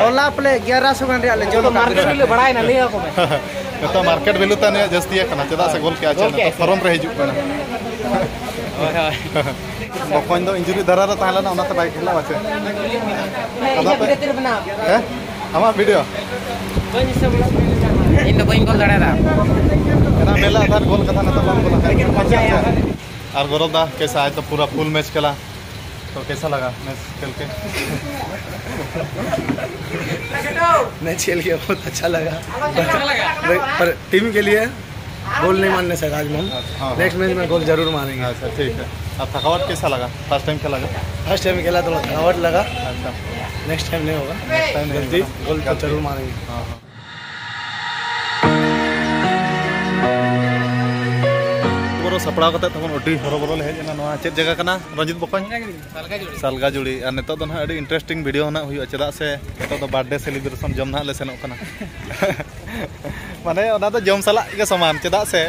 ᱦᱚᱞᱟ ᱯᱟᱞᱮ ᱮᱜᱟᱨᱚᱥᱚ ᱜᱟᱱ ᱨᱮᱭᱟᱜ ᱞᱮ ᱡᱚᱢ ᱡᱚᱛᱚ ᱟᱠᱟᱫ market ᱛᱟᱦᱮᱸ᱾ Value ᱵᱟᱲᱟᱭᱮᱱᱟ, ᱞᱟᱹᱭ ᱟᱠᱚ ᱢᱮ᱾ ᱱᱤᱛᱚᱜ market value ᱛᱟᱦᱮᱸ ᱱᱤᱭᱟᱹ ᱡᱟᱹᱥᱛᱤ ᱟᱠᱟᱱᱟ, ᱪᱮᱫᱟᱜ ᱥᱮ ᱜᱳᱞ ᱠᱮᱫᱼᱟ, ᱪᱮ ᱜᱳᱞ ᱱᱤᱛᱚᱜ ᱠᱮᱫᱼᱟ᱾ Form ᱨᱮ ᱦᱤᱡᱩᱜ ᱠᱟᱱᱟ᱾ ᱦᱳᱭ, ᱦᱳᱭ᱾ ᱵᱚᱠᱚᱧ ᱫᱚ injury ᱫᱷᱟᱨᱟ ᱨᱮ ᱛᱟᱦᱮᱸ ᱞᱮᱱᱟ, ᱚᱱᱟᱛᱮ ᱵᱟᱭ ᱠᱷᱮᱞᱟ ᱪᱮ? ᱟᱫᱚ ᱟᱯᱮ? ᱦᱮᱸ? ᱟᱢᱟᱜ video? ᱤᱧ ᱫᱚ ᱵᱟᱹᱧ ᱜᱳᱞ ᱫᱟᱲᱮᱭᱟᱫᱟ᱾ ᱮᱱᱟ ᱢᱮᱞᱟ ᱟᱫᱷᱟᱨ ᱜᱳᱞ ᱠᱟᱛᱷᱟ ᱱᱤᱛᱚᱜ ᱵᱟᱢ ᱜᱳᱞ ᱟᱠᱟᱫ᱾ ᱟᱪᱪᱷᱟ, ᱟᱪᱪᱷᱟ᱾ ᱟᱨ ᱜᱚᱨᱚᱵ ᱫᱟ ᱠᱮᱥᱟ, ᱟᱡ ᱫᱚ ᱯᱩᱨᱟ full match ᱠᱷᱮᱞᱟ᱾ तो कैसा लगा मैच खेल के? मैच खेल के बहुत अच्छा लगा। पर, पर टीम के लिए गोल नहीं मारने सका आज हम। हाँ, हाँ। नेक्स्ट मैच में गोल जरूर मारेंगे। अच्छा, ठीक है। अब थकावट कैसा लगा? फर्स्ट टाइम खेला था? फर्स्ट टाइम खेला, थोड़ा थकावट लगा। अच्छा। नेक्स्ट टाइम नहीं होगा। नेक्स्ट टाइम नहीं गलती, होगा। गोल तो गलती। जरूर मारेंगे। हाँ, हाँ। ᱵᱚᱨᱚ ᱥᱟᱯᱲᱟᱣ ᱠᱟᱛᱮ ᱛᱟᱵᱚᱱ ᱟᱹᱰᱤ ᱦᱚᱨᱚᱵᱚᱨᱚ ᱞᱮ ᱦᱮᱡ ᱮᱱᱟ᱾ ᱱᱚᱣᱟ ᱪᱮᱫ ᱡᱟᱭᱜᱟ ᱠᱟᱱᱟ, ᱨᱚᱧᱡᱤᱛ ᱵᱚᱠᱚᱧ? ᱥᱟᱞᱜᱟᱡᱩᱲᱤ᱾ ᱟᱨ ᱱᱤᱛᱚᱜ ᱫᱚ ᱱᱟᱦᱟᱜ ᱟᱹᱰᱤ interesting video ᱱᱟᱦᱟᱜ ᱦᱩᱭᱩᱜᱼᱟ, ᱪᱮᱫᱟᱜ ᱥᱮ ᱱᱤᱛᱚᱜ ᱫᱚ birthday celebration ᱡᱚᱢ ᱱᱟᱦᱟᱜ ᱞᱮ ᱥᱮᱱᱚᱜ ᱠᱟᱱᱟ᱾ ᱢᱟᱱᱮ ᱚᱱᱟ ᱫᱚ ᱡᱚᱢ ᱥᱟᱞᱟᱜ ᱜᱮ ᱥᱚᱢᱟᱱ, ᱪᱮᱫᱟᱜ ᱥᱮ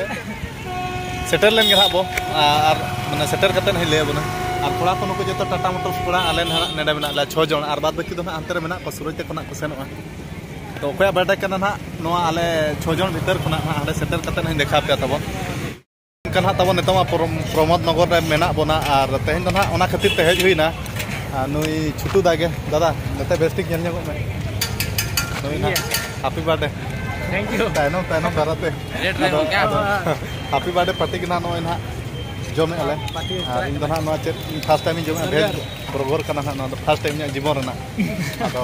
ᱥᱮᱴᱮᱨ ᱞᱮᱱ ᱜᱮ ᱱᱟᱦᱟᱜ ᱵᱚ, ᱟᱨ ᱢᱟᱱᱮ ᱥᱮᱴᱮᱨ ᱠᱟᱛᱮ ᱱᱟᱦᱟᱜ ᱤᱧ ᱞᱟᱹᱭ ᱟᱵᱚᱱᱟ᱾ ᱟᱨ ᱠᱚᱲᱟ ᱠᱚ ᱱᱩᱠᱩ ᱡᱚᱛᱚ Tata Motors ᱠᱚᱲᱟ, ᱟᱞᱮ ᱱᱟᱦᱟᱜ ᱱᱚᱰᱮ ᱢᱮᱱᱟᱜ ᱞᱮᱭᱟ ᱪᱷᱚ ᱡᱚᱱ, ᱟᱨ ᱵᱟᱫ ᱵᱟᱹᱠᱤ ᱫᱚ ᱱᱟᱦᱟᱜ ᱦᱟᱱᱛᱮ ᱨᱮ ᱢᱮᱱᱟᱜ ᱠᱚᱣᱟ, ᱥᱩᱨᱟᱡᱽ ᱛᱟᱠᱚ ᱱᱟᱦᱟᱜ ᱠᱚ ᱥᱮᱱᱚᱜᱼᱟ᱾ ᱛᱚ ᱚᱠᱚᱭᱟᱜ birthday ᱠᱟᱱᱟ ᱱᱟᱦᱟᱜ, ᱱᱚᱣᱟ ᱟᱞᱮ ᱪᱷᱚ ᱡᱚᱱ ᱵᱷᱤᱛᱟᱹᱨ ᱠᱷᱚᱱᱟᱜ ᱱᱟᱦᱟᱜ ᱦᱟᱸᱰᱮ ᱥᱮᱴᱮᱨ ᱠᱟᱛᱮ ᱱᱟᱦᱟᱜ ᱤᱧ ᱫᱮᱠᱷᱟᱣ ᱟᱯᱮᱭᱟ ᱛᱟᱵᱚᱱ᱾ ᱚᱱᱠᱟ ᱱᱟᱦᱟᱜ ᱛᱟᱵᱚᱱ ᱱᱤᱛᱚᱜ ᱢᱟ ᱯᱨᱚᱢ-, ᱯᱨᱚᱢᱳᱫ ᱱᱚᱜᱚᱨ ᱨᱮ ᱢᱮᱱᱟᱜ ᱵᱚᱱᱟ, ᱟᱨ ᱛᱮᱦᱮᱧ ᱫᱚ ᱱᱟᱦᱟᱜ ᱚᱱᱟ ᱠᱷᱟᱹᱛᱤᱨ ᱛᱮ ᱦᱮᱡ ᱦᱩᱭᱱᱟ᱾ ᱟᱨ ᱱᱩᱭ ᱪᱷᱩᱴᱩ ᱫᱟ ᱜᱮ, ᱫᱟᱫᱟ, ᱱᱚᱛᱮ ᱵᱮᱥ ᱴᱷᱤᱠ ᱧᱮᱞ ᱧᱚᱜᱚᱜ ᱢᱮ᱾ ᱱᱩᱭ ᱱᱟᱦᱟᱜ happy birthday᱾ Thank you. ᱛᱟᱭᱱᱚᱢ, ᱛᱟᱭᱱᱚᱢ ᱫᱟᱨᱟ ᱛᱮ᱾ Late ᱨᱮ ᱟᱫᱚ, ᱜᱚᱝᱠᱮ᱾ ᱟᱫᱚ happy birthday party ᱜᱮ ᱱᱟᱦᱟᱜ ᱱᱚᱜᱼᱚᱭ ᱱᱟᱦᱟᱜ ᱡᱚᱢᱮᱫᱼᱟ ᱞᱮ᱾ Party ᱟᱨ ᱤᱧ ᱫᱚ ᱱᱟᱦᱟᱜ ᱱᱚᱣᱟ ᱪᱮᱫ first time ᱤᱧ ᱡᱚᱢᱮᱫᱼᱟ, veg burger ᱠᱟᱱᱟ ᱱᱟᱦᱟᱜ ᱱᱚᱣᱟ ᱫᱚ first time ᱤᱧᱟᱹᱜ ᱡᱤᱵᱚᱱ ᱨᱮᱱᱟᱜ᱾ ᱟᱫᱚ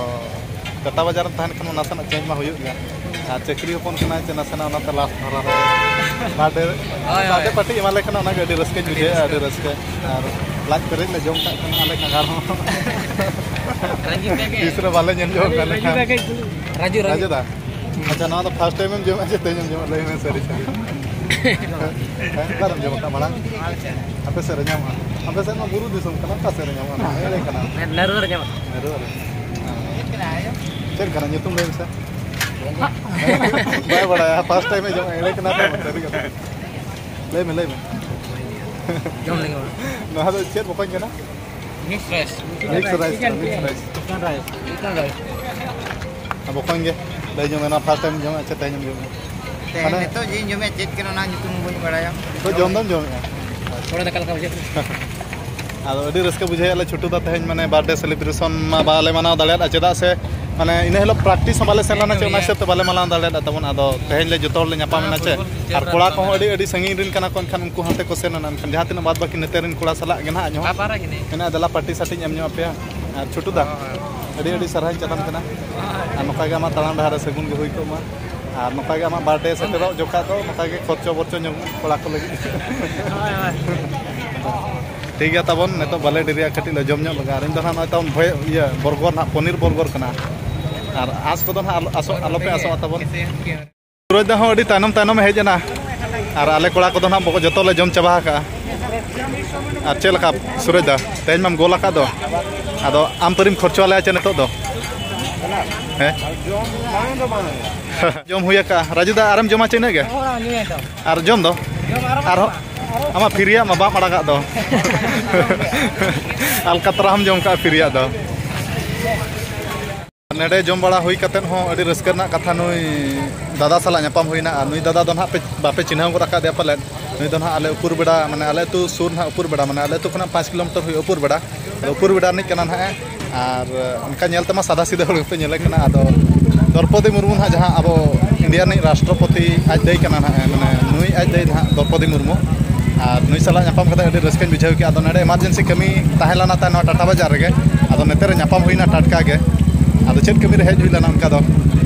ᱴᱟᱴᱟ ᱵᱟᱡᱟᱨ ᱨᱮᱢ ᱛᱟᱦᱮᱱ ᱠᱷᱟᱱ ᱱᱟᱥᱮᱱᱟᱜ change ᱢᱟ ᱦᱩᱭᱩᱜ ᱜᱮᱭᱟ᱾ ᱟᱨ ᱪᱟᱹᱠᱨᱤ ᱦᱚᱯᱚᱱ ᱠᱟᱱᱟᱭ ᱪᱮ ᱱᱟᱥᱮᱱᱟᱜ ᱚᱱᱟᱛᱮ last ᱫᱷᱟᱨᱟ ᱨᱮ᱾ Birthday, ᱦᱳᱭ, ᱦᱳᱭ᱾ Birthday party ᱮᱢᱟᱞᱮ ᱠᱟᱱᱟ, ᱚᱱᱟᱜᱮ ᱟᱹᱰᱤ ᱨᱟᱹᱥᱠᱟᱹᱧ ᱟᱹᱰᱤ ᱵᱩᱡᱷᱟᱹᱣᱮᱫᱼᱟ, ᱨᱟᱹᱥᱠᱟᱹ᱾ ᱟᱹᱰᱤ ᱨᱟᱹᱥᱠᱟᱹ᱾ ᱟᱨ ᱞᱟᱡ ᱯᱮᱨᱮᱡ ᱞᱮ ᱡᱚᱢ ᱠᱟᱜ ᱠᱟᱱᱟ ᱟᱞᱮ ᱠᱟᱸᱜᱟᱲ ᱦᱚᱸ᱾ ᱨᱟᱡᱩ ᱫᱟ ᱜᱮ᱾ ᱛᱤᱥ ᱨᱮ ᱵᱟᱞᱮ ᱧᱮᱞ ᱧᱚᱜ ᱠᱟᱱᱟ᱾ ᱨᱟᱡᱩ ᱫᱟ ᱜᱮ᱾ ᱨᱟᱡᱩ, ᱨᱟᱡᱩ᱾ ᱨᱟᱡᱩ ᱫᱟ, ᱟᱪᱪᱷᱟ, ᱱᱚᱣᱟ ᱫᱚ first time ᱮᱢ ᱡᱚᱢᱟ ᱪᱮ ᱛᱮᱦᱮᱧ ᱮᱢ ᱡᱚᱢᱟ? ᱞᱟᱹᱭ ᱢᱮ ᱥᱟᱹᱨᱤ ᱥᱟᱹᱨᱤ᱾ ᱦᱮᱸ, ᱚᱠᱟᱨᱮᱢ ᱡᱚᱢ ᱟᱠᱟᱫ ᱢᱟᱲᱟᱝ? ᱟᱯᱮ ᱥᱮᱫ ᱨᱮ ᱧᱟᱢᱚᱜᱼᱟ? ᱟᱯᱮ ᱥᱮᱫ ᱢᱟ ᱵᱩᱨᱩ ᱫᱤᱥᱚᱢ ᱠᱟᱱᱟ, ᱚᱠᱟ ᱥᱮᱫ ᱨᱮ ᱧᱟᱢᱚᱜᱼᱟ? ᱱᱚᱣᱟ ᱮᱲᱮ ᱠᱟᱱᱟ᱾ ᱱᱮᱨᱩᱣᱟ ᱨᱮ ᱧᱟᱢᱚᱜᱼᱟ᱾ ᱱᱮᱨᱩᱣᱟ ᱨᱮ᱾ ᱪᱮᱫ ᱠᱟᱱᱟ ᱧᱩᱛᱩᱢ? ᱞᱟᱹᱭ ᱢᱮᱥᱮ᱾ ᱵᱟᱭ ᱵᱟᱲᱟᱭᱟ, first time ᱮ ᱡᱚᱢᱟ, ᱮᱲᱮ ᱠᱟᱱᱟ ᱛᱚ, ᱥᱟᱹᱨᱤ ᱠᱟᱛᱷᱟ᱾ ᱞᱟᱹᱭ ᱢᱮ, ᱞᱟᱹᱭ ᱢᱮ᱾ ᱡᱚᱢ ᱞᱮᱜᱮ ᱵᱟᱲᱟ᱾ ᱱᱚᱣᱟ ᱫᱚ ᱪᱮᱫ ᱵᱚᱠᱚᱧ ᱠᱟᱱᱟ? Mixed rice. Mixed rice, mixed rice. Chicken rice. Chicken rice. ᱟᱨ ᱵᱚᱠᱚᱧ ᱜᱮ ᱞᱟᱹᱭ ᱧᱚᱜ ᱢᱮ, ᱱᱚᱣᱟ first time ᱡᱚᱢᱮᱫ ᱥᱮ ᱛᱮᱦᱮᱧ ᱮᱢ ᱡᱚᱢᱮᱫᱼᱟ? ᱛᱮᱦᱮᱧ ᱢᱟᱱᱮ ᱱᱤᱛᱚᱜ ᱡᱮᱧ ᱡᱚᱢᱮᱫ, ᱪᱮᱫ ᱠᱟᱱᱟ ᱚᱱᱟ ᱧᱩᱛᱩᱢ ᱵᱟᱹᱧ ᱵᱟᱲᱟᱭᱟ᱾ ᱛᱚ ᱡᱚᱢ ᱫᱚᱢ ᱡᱚᱢᱮᱫᱼᱟ? ᱦᱚᱲ ᱫᱟᱠᱟ ᱞᱮᱠᱟ ᱵᱩᱡᱷᱟᱹᱜ ᱠᱟᱱᱟ᱾ ᱟᱫᱚ ᱟᱹᱰᱤ ᱨᱟᱹᱥᱠᱟᱹ ᱵᱩᱡᱷᱟᱹᱣᱮᱫᱼᱟ ᱞᱮ ᱪᱷᱩᱴᱩ ᱫᱟ, ᱛᱮᱦᱮᱧ ᱢᱟᱱᱮ birthday celebration ᱢᱟ ᱵᱟᱞᱮ ᱢᱟᱱᱟᱣ ᱫᱟᱲᱮᱭᱟᱫᱼᱟ, ᱪᱮᱫᱟᱜ ᱥᱮ ᱢᱟᱱᱮ ᱤᱱᱟᱹ ᱦᱤᱞᱳᱜ practice ᱦᱚᱸ ᱵᱟᱞᱮ ᱥᱮᱱ ᱞᱮᱱᱟ, ᱪᱮ ᱚᱱᱟ ᱦᱤᱥᱟᱹᱵ ᱛᱮ ᱵᱟᱞᱮ ᱢᱟᱱᱟᱣ ᱫᱟᱲᱮᱭᱟᱫᱼᱟ ᱛᱟᱵᱚᱱ᱾ ᱟᱫᱚ ᱛᱮᱦᱮᱧ ᱞᱮ ᱡᱚᱛᱚ ᱦᱚᱲ ᱞᱮ ᱧᱟᱯᱟᱢ ᱮᱱᱟ ᱪᱮ, ᱟᱨ ᱠᱚᱲᱟ ᱠᱚᱦᱚᱸ ᱟᱹᱰᱤ ᱟᱹᱰᱤ ᱥᱟᱺᱜᱤᱧ ᱨᱮᱱ ᱠᱟᱱᱟ ᱠᱚ, ᱮᱱᱠᱷᱟᱱ ᱩᱱᱠᱩ ᱦᱟᱱᱛᱮ ᱠᱚ ᱥᱮᱱ ᱮᱱᱟ, ᱮᱱᱠᱷᱟᱱ ᱡᱟᱦᱟᱸ ᱛᱤᱱᱟᱹᱜ ᱵᱟᱫ ᱵᱟᱹᱠᱤ ᱱᱚᱛᱮ ᱨᱮᱱ ᱠᱚᱲᱟ ᱥᱟᱞᱟᱜ ᱜᱮ ᱱᱟᱦᱟᱜ ᱧᱟᱯᱟᱢ ᱚᱠᱟ ᱯᱟᱨᱟ ᱜᱮ ᱱᱤᱡ? ᱢᱮᱱᱟᱜᱼᱟ, ᱫᱮᱞᱟ party ᱥᱟᱴᱤᱧ ᱮᱢ ᱧᱚᱜ ᱟᱯᱮᱭᱟ᱾ ᱟᱨ ᱪᱷᱩᱴᱩ ᱫᱟ, ᱦᱳᱭ, ᱦᱳᱭ᱾ ᱟᱹᱰᱤ ᱟᱹᱰᱤ ᱥᱟᱨᱦᱟᱣᱤᱧ ᱪᱟᱞᱟᱢ ᱠᱟᱱᱟ᱾ ᱟᱨ ᱱᱚᱝᱠᱟ ᱜᱮ ᱟᱢᱟᱜ ᱛᱟᱲᱟᱢ ᱰᱟᱦᱟᱨ ᱨᱮ ᱥᱟᱹᱜᱩᱱ ᱜᱮ ᱦᱩᱭ ᱠᱚᱜ ᱢᱟ᱾ ᱟᱨ ᱱᱚᱝᱠᱟ ᱜᱮ ᱟᱢᱟᱜ birthday ᱥᱮᱴᱮᱨᱚᱜ ᱡᱚᱠᱷᱟᱡ ᱫᱚ ᱱᱚᱝᱠᱟ ᱜᱮ ᱠᱷᱚᱨᱪᱚ ᱵᱚᱨᱪᱚ ᱧᱚᱜ ᱠᱚᱲᱟ ᱠᱚ ᱞᱟᱹᱜᱤᱫ᱾ ᱦᱳᱭ, ᱦᱳᱭ᱾ ᱴᱷᱤᱠ ᱜᱮᱭᱟ ᱛᱟᱵᱚᱱ, ᱱᱤᱛᱚᱜ ᱵᱟᱞᱮ ᱰᱮᱨᱤᱭᱟ, ᱠᱟᱹᱴᱤᱡ ᱞᱮ ᱡᱚᱢ ᱧᱚᱜ ᱞᱮᱜᱟ᱾ ᱟᱨ ᱤᱧ ᱫᱚ ᱱᱟᱦᱟᱜ ᱱᱚᱜᱼᱚᱭ ᱛᱟᱵᱚᱱ ᱵᱷᱚᱭ-, ᱤᱭᱟᱹ, burger ᱱᱟᱦᱟᱜ, ᱯᱚᱱᱤᱨ burger ᱠᱟᱱᱟ᱾ ᱟᱨ ᱟᱸᱥ ᱠᱚᱫᱚ ᱱᱟᱦᱟᱜ ᱟᱞᱚ, ᱟᱥᱚᱜ, ᱟᱞᱚᱯᱮ ᱟᱥᱚᱜᱼᱟ ᱛᱟᱵᱚᱱ᱾ ᱥᱩᱨᱚᱡᱽ ᱫᱟ ᱦᱚᱸ ᱟᱹᱰᱤ ᱛᱟᱭᱱᱚᱢ ᱛᱟᱭᱱᱚᱢᱮ ᱦᱮᱡ ᱮᱱᱟ᱾ ᱟᱨ ᱟᱞᱮ ᱠᱚᱲᱟ ᱠᱚᱫᱚ ᱱᱟᱦᱟᱜ ᱵᱚ-, ᱡᱚᱛᱚ ᱞᱮ ᱡᱚᱢ ᱪᱟᱵᱟ ᱟᱠᱟᱜᱼᱟ᱾ ᱟᱨ ᱪᱮᱫ ᱞᱮᱠᱟ ᱥᱩᱨᱚᱡᱽ ᱫᱟ, ᱛᱮᱦᱮᱧ ᱢᱟᱢ ᱜᱳᱞ ᱟᱠᱟᱫ ᱫᱚ, ᱟᱫᱚ ᱟᱢ ᱯᱟᱹᱨᱤᱢ ᱠᱷᱚᱨᱪᱚ ᱟᱞᱮᱭᱟ ᱪᱮ ᱱᱤᱛᱚᱜ ᱫᱚ? ᱦᱮᱸ? ᱡᱚᱢ ᱦᱩᱭ ᱟᱠᱟᱜᱼᱟ᱾ ᱨᱟᱡᱩ ᱫᱟ, ᱟᱨᱮᱢ ᱡᱚᱢᱟ ᱪᱮ ᱤᱱᱟᱹᱜ ᱜᱮ? ᱟᱨ ᱡᱚᱢ ᱫᱚ? ᱟᱨᱦᱚᱸ ᱟᱢᱟᱜ ᱯᱷᱤᱨᱤᱭᱟᱜ ᱢᱟ ᱵᱟᱢ ᱟᱲᱟᱜᱟᱜ ᱫᱚ᱾ ᱟᱞᱠᱟᱛᱨᱟ ᱦᱚᱸᱢ ᱡᱚᱢ ᱠᱟᱜᱼᱟ ᱯᱷᱤᱨᱤᱭᱟᱜ ᱫᱚ᱾ ᱱᱚᱰᱮ ᱡᱚᱢ ᱵᱟᱲᱟ ᱦᱩᱭ ᱠᱟᱛᱮᱫ ᱦᱚᱸ ᱟᱹᱰᱤ ᱨᱟᱹᱥᱠᱟᱹ ᱨᱮᱱᱟᱜ ᱠᱟᱛᱷᱟ, ᱱᱩᱭ ᱫᱟᱫᱟ ᱥᱟᱞᱟᱜ ᱧᱟᱯᱟᱢ ᱦᱩᱭᱱᱟ᱾ ᱟᱨ ᱱᱩᱭ ᱫᱟᱫᱟ ᱫᱚ ᱱᱟᱦᱟᱜ ᱯᱮ, ᱵᱟᱯᱮ ᱪᱤᱱᱦᱟᱹᱣ ᱜᱚᱫ ᱟᱠᱟᱫᱮᱭᱟ ᱯᱟᱞᱮᱫ᱾ ᱱᱩᱭ ᱫᱚ ᱱᱟᱦᱟᱜ ᱟᱞᱮ ᱩᱯᱩᱨ ᱵᱮᱰᱟ, ᱢᱟᱱᱮ ᱟᱞᱮ ᱟᱹᱛᱩ ᱥᱩᱨ ᱱᱟᱦᱟᱜ ᱩᱯᱩᱨ ᱵᱮᱰᱟ, ᱢᱟᱱᱮ ᱟᱞᱮ ᱟᱹᱛᱩ ᱠᱷᱚᱱᱟᱜ ᱯᱟᱸᱪ ᱠᱤᱞᱳᱢᱤᱴᱟᱨ ᱦᱩᱭᱩᱜᱼᱟ ᱩᱯᱩᱨ ᱵᱮᱰᱟ᱾ ᱟᱫᱚ ᱩᱯᱩᱨ ᱵᱮᱰᱟ ᱨᱤᱱᱤᱡ ᱠᱟᱱᱟ ᱱᱟᱦᱟᱜ ᱮ᱾ ᱟᱨ ᱚᱱᱠᱟ ᱧᱮᱞ ᱛᱮᱢᱟ ᱥᱟᱫᱟ ᱥᱤᱫᱟᱹ ᱦᱚᱲ ᱜᱮᱯᱮ ᱧᱮᱞᱮ ᱠᱟᱱᱟ᱾ ᱟᱫᱚ ᱫᱨᱚᱯᱚᱫᱤ ᱢᱩᱨᱢᱩ ᱱᱟᱦᱟᱜ ᱡᱟᱦᱟᱸ ᱟᱵᱚ ᱤᱱᱰᱤᱭᱟ ᱨᱤᱱᱤᱡ ᱨᱟᱥᱴᱨᱚᱯᱚᱛᱤ ᱟᱡ ᱫᱟᱹᱭ ᱠᱟᱱᱟ ᱱᱟᱦᱟᱜ ᱮ, ᱢᱟᱱᱮ ᱱᱩᱭ ᱟᱡ ᱫᱟᱹᱭ ᱱᱟᱦᱟᱜ ᱫᱨᱚᱯᱚᱫᱤ ᱢᱩᱨᱢᱩ᱾ ᱟᱨ ᱱᱩᱭ ᱥᱟᱞᱟᱜ ᱧᱟᱯᱟᱢ ᱠᱟᱛᱮ ᱟᱹᱰᱤ ᱨᱟᱹᱥᱠᱟᱹᱧ ᱵᱩᱡᱷᱟᱹᱣ ᱠᱮᱜᱼᱟ᱾ ᱟᱫᱚ ᱱᱚᱰᱮ emergency ᱠᱟᱹᱢᱤ ᱛᱟᱦᱮᱸ ᱞᱮᱱᱟ ᱛᱟᱭ ᱱᱚᱣᱟ ᱴᱟᱴᱟ ᱵᱟᱡᱟᱨ ᱨᱮᱜᱮ᱾ ᱟᱫᱚ ᱱᱚᱛᱮ ᱨᱮ ᱧᱟᱯᱟᱢ ᱦᱩᱭᱱᱟ ᱴᱟᱴᱠᱟ ᱜᱮ᱾ ᱟᱫᱚ ᱪᱮᱫ ᱠᱟᱹᱢᱤ ᱨᱮ ᱦᱮᱡ ᱦᱩᱭ ᱞᱮᱱᱟ ᱚᱱᱠᱟ ᱫᱚ?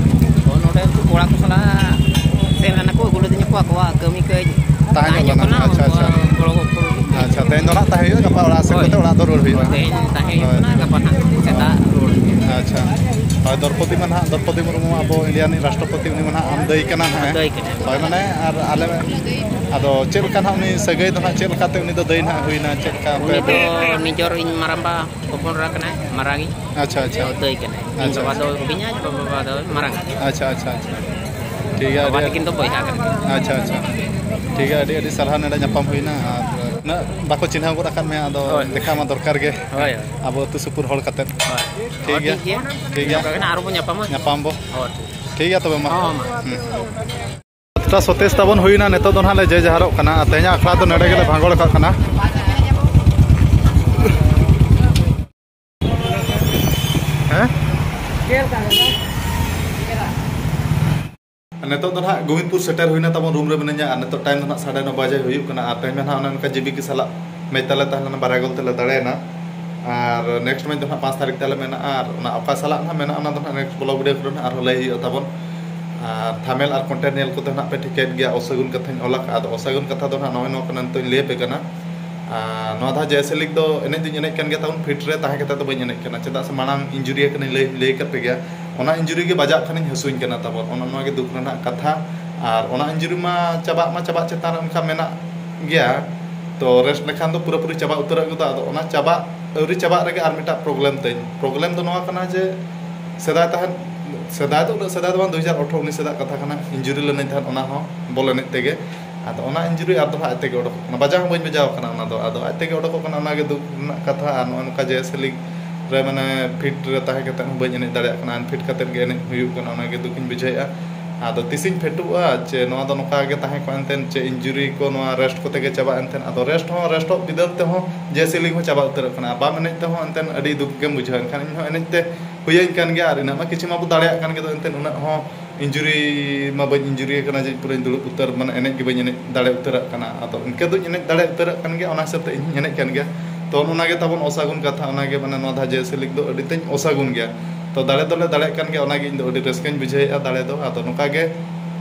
ᱦᱳᱭ, ᱱᱚᱰᱮ ᱩᱱᱠᱩ ᱠᱚᱲᱟ ᱠᱚ ᱥᱟᱞᱟᱜ ᱥᱮᱱ ᱞᱮᱱᱟ ᱠᱚ, ᱟᱹᱜᱩ ᱞᱮᱫᱤᱧᱟ ᱠᱚ, ᱟᱠᱚᱣᱟᱜ ᱠᱟᱹᱢᱤ ᱠᱟᱹᱡ ᱛᱟᱦᱮᱸ ᱧᱚᱜ ᱛᱟᱦᱮᱸ ᱞᱮᱱᱟ᱾ ᱠᱟᱱᱟ, ᱟᱪᱪᱷᱟ, ᱩᱱᱠᱩ ᱟᱪᱪᱷᱟ᱾ ᱜᱚᱲᱚ ᱜᱚᱯᱚᱲᱚ ᱞᱟᱹᱜᱤᱫ᱾ ᱟᱪᱪᱷᱟ, ᱛᱮᱦᱮᱧ ᱫᱚ ᱱᱟᱦᱟᱜ ᱛᱟᱦᱮᱸ ᱦᱩᱭᱩᱜᱼᱟ, ᱜᱟᱯᱟ ᱚᱲᱟᱜ ᱥᱮᱫ ᱦᱳᱭ᱾ ᱠᱟᱛᱮ ᱚᱲᱟᱜ ᱫᱚ ᱨᱩᱣᱟᱹᱲ ᱦᱩᱭᱩᱜᱼᱟ᱾ ᱦᱳᱭ, ᱛᱮᱦᱮᱧ ᱛᱟᱦᱮᱸ ᱦᱩᱭᱩᱜ ᱦᱳᱭ᱾ ᱠᱟᱱᱟ, ᱜᱟᱯᱟ ᱱᱟᱦᱟᱜ ᱥᱮᱛᱟᱜ ᱨᱩᱣᱟᱹᱲ ᱦᱩᱭᱩᱜᱼᱟ᱾ ᱟᱪᱪᱷᱟ᱾ ᱦᱳᱭ, ᱫᱨᱚᱯᱚᱫᱤ ᱢᱟ ᱱᱟᱦᱟᱜ, ᱫᱨᱚᱯᱚᱫᱤ ᱢᱩᱨᱢᱩ ᱟᱵᱚ ᱤᱱᱰᱤᱭᱟ ᱨᱤᱱᱤᱡ ᱨᱟᱥᱴᱨᱚᱯᱚᱛᱤ, ᱩᱱᱤ ᱢᱟ ᱱᱟᱦᱟᱜ ᱟᱢ ᱫᱟᱹᱭ ᱠᱟᱱᱟ ᱱᱟᱦᱟᱜ᱾ ᱫᱟᱹᱭ ᱠᱟᱱᱟᱭ᱾ ᱦᱳᱭ, ᱢᱟᱱᱮ, ᱟᱨ ᱟᱞᱮ, ᱟᱫᱚ ᱪᱮᱫ ᱞᱮᱠᱟ ᱱᱟᱦᱟᱜ ᱩᱱᱤ ᱥᱟᱹᱜᱟᱹᱭ ᱫᱚ ᱱᱟᱦᱟᱜ, ᱪᱮᱫ ᱞᱮᱠᱟᱛᱮ ᱩᱱᱤ ᱫᱚ ᱫᱟᱹᱭ ᱱᱟᱦᱟᱜ ᱦᱩᱭᱱᱟ, ᱪᱮᱫ ᱞᱮᱠᱟ ᱟᱯᱮ ᱩᱱᱤ ᱫᱚ ᱱᱤᱡᱚᱨ ᱤᱧ ᱢᱟᱨᱟᱝᱵᱟ ᱦᱚᱯᱚᱱ ᱮᱨᱟ ᱠᱟᱱᱟᱭ, ᱢᱟᱨᱟᱝᱤᱡ᱾ ᱟᱪᱪᱷᱟ, ᱟᱪᱪᱷᱟ᱾ ᱫᱟᱹᱭ ᱠᱟᱱᱟᱭ᱾ ᱤᱧ ᱟᱪᱪᱷᱟ, ᱵᱟᱵᱟ ᱟᱪᱪᱷᱟ᱾ ᱫᱚ ᱦᱩᱰᱤᱧᱟᱭ, ᱵᱟᱵᱟ ᱫᱚ ᱢᱟᱨᱟᱝ᱾ ᱟᱪᱪᱷᱟ, ᱟᱪᱪᱷᱟ, ᱟᱪᱪᱷᱟ᱾ ᱴᱷᱤᱠ ᱜᱮᱭᱟ, ᱵᱟᱵᱟ ᱟᱹᱰᱤ, ᱛᱟᱹᱠᱤᱱ ᱫᱚ ᱵᱚᱭᱦᱟ ᱠᱟᱱᱟ ᱠᱤᱱ᱾ ᱟᱪᱪᱷᱟ, ᱟᱪᱪᱷᱟ᱾ ᱴᱷᱤᱠ ᱜᱮᱭᱟ, ᱟᱹᱰᱤ, ᱟᱹᱰᱤ ᱥᱟᱨᱦᱟᱣ ᱱᱚᱰᱮ ᱧᱟᱯᱟᱢ ᱦᱩᱭᱱᱟ, ᱟᱨ ᱩᱱᱟᱹᱜ ᱵᱟᱠᱚ ᱪᱤᱱᱦᱟᱹᱣ ᱜᱚᱫ ᱟᱠᱟᱫ ᱢᱮᱭᱟ, ᱟᱫᱚ ᱦᱳᱭ᱾ ᱫᱮᱠᱷᱟ ᱢᱟ ᱫᱚᱨᱠᱟᱨ ᱜᱮ᱾ ᱦᱳᱭ, ᱦᱳᱭ᱾ ᱟᱵᱚ ᱟᱹᱛᱩ ᱥᱩᱯᱩᱨ ᱦᱚᱲ ᱠᱟᱛᱮᱫ᱾ ᱦᱳᱭ᱾ ᱴᱷᱤᱠ ᱦᱳᱭ, ᱜᱮᱭᱟ᱾ ᱴᱷᱤᱠ ᱜᱮᱭᱟ᱾ ᱴᱷᱤᱠ ᱜᱮᱭᱟ᱾ ᱱᱚᱝᱠᱟ ᱜᱮ ᱱᱟᱜ ᱟᱨᱚ ᱵᱚᱱ ᱧᱟᱯᱟᱢᱟ᱾ ᱧᱟᱯᱟᱢ ᱵᱚ᱾ ᱦᱳᱭ, ᱴᱷᱤᱠ᱾ ᱴᱷᱤᱠ ᱜᱮᱭᱟ ᱛᱚᱵᱮ ᱢᱟ᱾ ᱦᱚᱸ, ᱢᱟ᱾ ᱦᱩᱸ᱾ ᱥᱟᱛᱴᱟ ᱥᱚᱛᱮᱤᱥ ᱛᱟᱵᱚᱱ ᱦᱩᱭᱱᱟ, ᱱᱤᱛᱚᱜ ᱫᱚ ᱱᱟᱦᱟᱜ ᱞᱮ ᱡᱮ ᱡᱟᱦᱟᱨᱚᱜ ᱠᱟᱱᱟ, ᱟᱨ ᱛᱮᱦᱮᱧᱟᱜ ᱟᱠᱷᱲᱟ ᱫᱚ ᱱᱚᱰᱮ ᱜᱮᱞᱮ ᱵᱷᱟᱸᱜᱚᱲ ᱠᱟᱜ ᱠᱟᱱᱟ᱾ ᱦᱮᱸ? ᱱᱤᱛᱚᱜ ᱫᱚ ᱱᱟᱦᱟᱜ ᱜᱳᱵᱤᱱᱫᱯᱩᱨ ᱥᱮᱴᱮᱨ ᱦᱩᱭᱱᱟ ᱛᱟᱵᱚᱱ, ᱨᱩᱢ ᱨᱮ ᱢᱤᱱᱟᱹᱧᱟ, ᱟᱨ ᱱᱤᱛᱚᱜ ᱴᱟᱭᱤᱢ ᱫᱚ ᱱᱟᱦᱟᱜ ᱥᱟᱲᱮ ᱱᱚ ᱵᱟᱡᱮ ᱦᱩᱭᱩᱜ ᱠᱟᱱᱟ, ᱟᱨ ᱛᱮᱦᱮᱧ ᱫᱚ ᱱᱟᱦᱟᱜ ᱚᱱᱮ ᱚᱱᱠᱟ ᱡᱤᱵᱤᱠᱤ ᱥᱟᱞᱟᱜ ᱢᱮᱪ ᱛᱟᱞᱮ ᱛᱟᱦᱮᱸ ᱞᱮᱱᱟ, ᱵᱟᱨᱭᱟ ᱜᱳᱞ ᱛᱮᱞᱮ ᱫᱟᱲᱮᱭᱮᱱᱟ᱾ ᱟᱨ ᱱᱮᱠᱥᱴ ᱢᱮᱪ ᱫᱚ ᱱᱟᱦᱟᱜ ᱯᱟᱸᱪ ᱛᱟᱹᱨᱤᱠᱷ ᱛᱟᱞᱮ ᱢᱮᱱᱟᱜᱼᱟ, ᱟᱨ ᱚᱱᱟ ᱚᱠᱟ ᱥᱟᱞᱟᱜ ᱱᱟᱦᱟᱜ ᱢᱮᱱᱟᱜᱼᱟ, ᱚᱱᱟ ᱫᱚ ᱱᱟᱦᱟᱜ ᱱᱮᱠᱥᱴ ᱵᱞᱚᱜ ᱵᱷᱤᱰᱤᱭᱳ ᱠᱚᱨᱮ ᱱᱟᱦᱟᱜ ᱟᱨᱦᱚᱸ ᱞᱟᱹᱭ ᱦᱩᱭᱩᱜᱼᱟ ᱛᱟᱵᱚᱱ᱾ ᱟᱨ ᱛᱷᱟᱢᱮᱞ ᱟᱨ ᱠᱚᱱᱴᱮᱱᱴ ᱧᱮᱞ ᱠᱚᱛᱮ ᱱᱟᱦᱟᱜ ᱯᱮ ᱴᱷᱤᱠᱟᱹᱭᱮᱫ ᱜᱮᱭᱟ ᱚᱥᱟᱹᱜᱩᱱ ᱠᱟᱛᱷᱟᱧ ᱚᱞ ᱟᱠᱟᱫᱼᱟ᱾ ᱟᱫᱚ ᱚᱥᱟᱹᱜᱩᱱ ᱠᱟᱛᱷᱟ ᱫᱚ ᱱᱟᱦᱟᱜ ᱱᱚᱜᱼᱚᱭ ᱱᱚᱣᱟ ᱠᱟᱱᱟ, ᱱᱤᱛᱚᱜ ᱤᱧ ᱞᱟᱹᱭ ᱟᱯᱮ ᱠᱟᱱᱟ᱾ ᱟᱨ ᱱᱚᱣᱟ ᱫᱷᱟᱣ ᱡᱮᱭᱥᱮ ᱞᱤᱜᱽ ᱫᱚ ᱮᱱᱮᱡ ᱫᱚᱧ ᱮᱱᱮᱡ ᱠᱟᱱ ᱜᱮᱭᱟ, ᱛᱟᱵᱚᱱ ᱯᱷᱤᱴ ᱨᱮ ᱛᱟᱦᱮᱸ ᱠᱟᱛᱮ ᱫᱚ ᱵᱟᱹᱧ ᱮᱱᱮᱡ ᱠᱟᱱᱟ, ᱪᱮᱫᱟᱜ ᱥᱮ ᱢᱟᱲᱟᱝ ᱤᱱᱡᱩᱨᱤ ᱟᱠᱟᱱᱟᱧ, ᱞᱟᱹᱭ, ᱞᱟᱹᱭ ᱟᱠᱟᱫ ᱯᱮ ᱜᱮᱭᱟ, ᱚᱱᱟ ᱤᱱᱡᱩᱨᱤ ᱜᱮ ᱵᱟᱡᱟᱜ ᱠᱷᱟᱱᱤᱧ ᱦᱟᱹᱥᱩᱧ ᱠᱟᱱᱟ ᱛᱟᱵᱚᱱ, ᱚᱱᱟ, ᱱᱚᱣᱟ ᱜᱮ ᱫᱩᱠ ᱨᱮᱱᱟᱜ ᱠᱟᱛᱷᱟ᱾ ᱟᱨ ᱚᱱᱟ ᱤᱱᱡᱩᱨᱤ ᱢᱟ ᱪᱟᱵᱟᱜ ᱢᱟ ᱪᱟᱵᱟᱜ ᱪᱮᱛᱟᱱ ᱨᱮ ᱚᱱᱠᱟ ᱢᱮᱱᱟᱜ ᱜᱮᱭᱟ, ᱛᱚ ᱨᱮᱥᱴ ᱞᱮᱠᱷᱟᱱ ᱫᱚ ᱯᱩᱨᱟᱹᱯᱩᱨᱤ ᱪᱟᱵᱟ ᱩᱛᱟᱹᱨᱚᱜ ᱜᱚᱫᱚᱜᱼᱟ᱾ ᱟᱫᱚ ᱚᱱᱟ ᱪᱟᱵᱟᱜ, ᱟᱹᱣᱨᱤ ᱪᱟᱵᱟᱜ ᱨᱮᱜᱮ ᱟᱨ ᱢᱤᱫᱴᱟᱜ ᱯᱨᱚᱵᱞᱮᱢ ᱛᱤᱧ᱾ ᱯᱨᱚᱵᱞᱮᱢ ᱫᱚ ᱱᱚᱣᱟ ᱠᱟᱱᱟ ᱡᱮ ᱥᱮᱫᱟᱭ ᱛᱟᱦᱮᱸᱫ, ᱥᱮᱫᱟᱭ ᱫᱚ ᱩᱱᱟᱹᱜ ᱥᱮᱫᱟᱭ ᱫᱚ ᱵᱟᱝ, ᱫᱩ ᱦᱟᱡᱟᱨ ᱟᱴᱷᱨᱚ ᱩᱱᱤᱥ ᱥᱮᱫᱟᱜ ᱠᱟᱛᱷᱟ ᱠᱟᱱᱟ, ᱤᱱᱡᱩᱨᱤ ᱞᱮᱱᱟᱹᱧ ᱛᱟᱦᱮᱸᱫ ᱚᱱᱟ ᱦᱚᱸ ᱵᱚᱞ ᱮᱱᱮᱡ ᱛᱮᱜᱮ᱾ ᱟᱫᱚ ᱚᱱᱟ ᱤᱱᱡᱩᱨᱤ ᱟᱨ ᱫᱚ ᱦᱟᱸᱜ ᱟᱡ ᱛᱮᱜᱮ ᱚᱰᱚᱠᱚᱜ ᱠᱟᱱᱟ, ᱵᱟᱡᱟᱣ ᱦᱚᱸ ᱵᱟᱹᱧ ᱵᱟᱡᱟᱣ ᱠᱟᱱᱟ ᱚᱱᱟ ᱫᱚ, ᱟᱫᱚ ᱟᱡ ᱛᱮᱜᱮ ᱚᱰᱚᱠᱚᱜ ᱠᱟᱱᱟ, ᱚᱱᱟᱜᱮ ᱫᱩᱠ ᱨᱮᱱᱟᱜ ᱠᱟᱛᱷᱟ᱾ ᱟᱨ ᱱᱚᱜᱼᱚ ᱱᱚᱝᱠᱟ ᱡᱮᱭᱥᱮ ᱞᱤᱜᱽ ᱨᱮ ᱢᱟᱱᱮ ᱯᱷᱤᱴ ᱨᱮ ᱛᱟᱦᱮᱸ ᱠᱟᱛᱮ ᱦᱚᱸ ᱵᱟᱹᱧ ᱮᱱᱮᱡ ᱫᱟᱲᱮᱭᱟᱜ ᱠᱟᱱᱟ, ᱟᱱᱯᱷᱤᱴ ᱠᱟᱛᱮ ᱜᱮ ᱮᱱᱮᱡ ᱦᱩᱭᱩᱜ ᱠᱟᱱᱟ, ᱚᱱᱟᱜᱮ ᱫᱩᱠᱤᱧ ᱵᱩᱡᱷᱟᱹᱣᱮᱫᱼᱟ᱾ ᱟᱫᱚ ᱛᱤᱥᱤᱧ ᱯᱷᱤᱴᱚᱜᱼᱟ ᱪᱮ ᱱᱚᱣᱟ ᱫᱚ ᱱᱚᱝᱠᱟ ᱜᱮ ᱛᱟᱦᱮᱸ ᱠᱚᱜᱼᱟ ᱮᱱᱛᱮᱫ, ᱪᱮ ᱤᱱᱡᱩᱨᱤ ᱠᱚ ᱱᱚᱣᱟ ᱨᱮᱥᱴ ᱠᱚᱛᱮ ᱜᱮ ᱪᱟᱵᱟᱜᱼᱟ ᱮᱱᱛᱮᱫ? ᱟᱫᱚ ᱨᱮᱥᱴ ᱦᱚᱸ ᱨᱮᱥᱴᱚᱜ ᱵᱤᱫᱟᱹᱞ ᱛᱮᱦᱚᱸ ᱡᱮᱭᱥᱮ ᱞᱤᱜᱽ ᱦᱚᱸ ᱪᱟᱵᱟ ᱩᱛᱟᱹᱨᱚᱜ ᱠᱟᱱᱟ, ᱟᱨ ᱵᱟᱢ ᱮᱱᱮᱡ ᱛᱮᱦᱚᱸ ᱮᱱᱛᱮᱫ ᱟᱹᱰᱤ ᱫᱩᱠ ᱜᱮᱢ ᱵᱩᱡᱷᱟᱹᱣᱟ᱾ ᱮᱱᱠᱷᱟᱱ ᱤᱧᱦᱚᱸ ᱮᱱᱮᱡ ᱛᱮ ᱦᱩᱭᱟᱹᱧ ᱠᱟᱱ ᱜᱮᱭᱟ, ᱟᱨ ᱤᱱᱟᱹᱜ ᱢᱟ ᱠᱤᱪᱷᱩ ᱢᱟᱵᱚ ᱫᱟᱲᱮᱭᱟᱜ ᱠᱟᱱ ᱜᱮ, ᱟᱫᱚ ᱮᱱᱛᱮᱫ ᱩᱱᱟᱹᱜ ᱦᱚᱸ ᱤᱱᱡᱩᱨᱤ ᱢᱟ ᱵᱟᱹᱧ ᱤᱱᱡᱩᱨᱤ ᱟᱠᱟᱱᱟ ᱡᱮ ᱯᱩᱨᱟᱹᱧ ᱫᱩᱲᱩᱵ ᱩᱛᱟᱹᱨ, ᱢᱟᱱᱮ ᱮᱱᱮᱡ ᱜᱮ ᱵᱟᱹᱧ ᱮᱱᱮᱡ ᱫᱟᱲᱮ ᱩᱛᱟᱹᱨᱟᱜ ᱠᱟᱱᱟ᱾ ᱟᱫᱚ ᱤᱱᱠᱟᱹ ᱫᱚᱧ ᱮᱱᱮᱡ ᱫᱟᱲᱮ ᱩᱛᱟᱹᱨᱟᱜ ᱠᱟᱱ ᱜᱮᱭᱟ, ᱚᱱᱟ ᱦᱤᱥᱟᱹᱵ ᱛᱮ ᱤᱧ ᱦᱚᱸᱧ ᱮᱱᱮᱡ ᱠᱟᱱ ᱜᱮᱭᱟ᱾ ᱛᱚ ᱚᱱᱟ ᱜᱮ ᱛᱟᱵᱚᱱ ᱚᱥᱟᱹᱜᱩᱱ ᱠᱟᱛᱷᱟ, ᱚᱱᱟ ᱜᱮ ᱢᱟᱱᱮ ᱱᱚᱣᱟ ᱫᱷᱟᱣ ᱡᱮᱭᱥᱮ ᱞᱤᱜᱽ ᱫᱚ ᱟᱹᱰᱤ ᱛᱮᱫ ᱚᱥᱟᱹᱜᱩᱱ ᱜᱮᱭᱟ᱾ ᱛᱚ ᱫᱟᱲᱮ ᱫᱚᱞᱮ ᱫᱟᱲᱮᱭᱟᱜ ᱠᱟᱱ ᱜᱮᱭᱟ, ᱚᱱᱟ ᱜᱮ ᱤᱧ ᱫᱚ ᱟᱹᱰᱤ ᱨᱟᱹᱥᱠᱟᱹᱧ ᱵᱩᱡᱷᱟᱹᱣᱮᱫᱼᱟ ᱫᱟᱲᱮ ᱫᱚ᱾ ᱟᱫᱚ ᱱᱚᱝᱠᱟ ᱜᱮ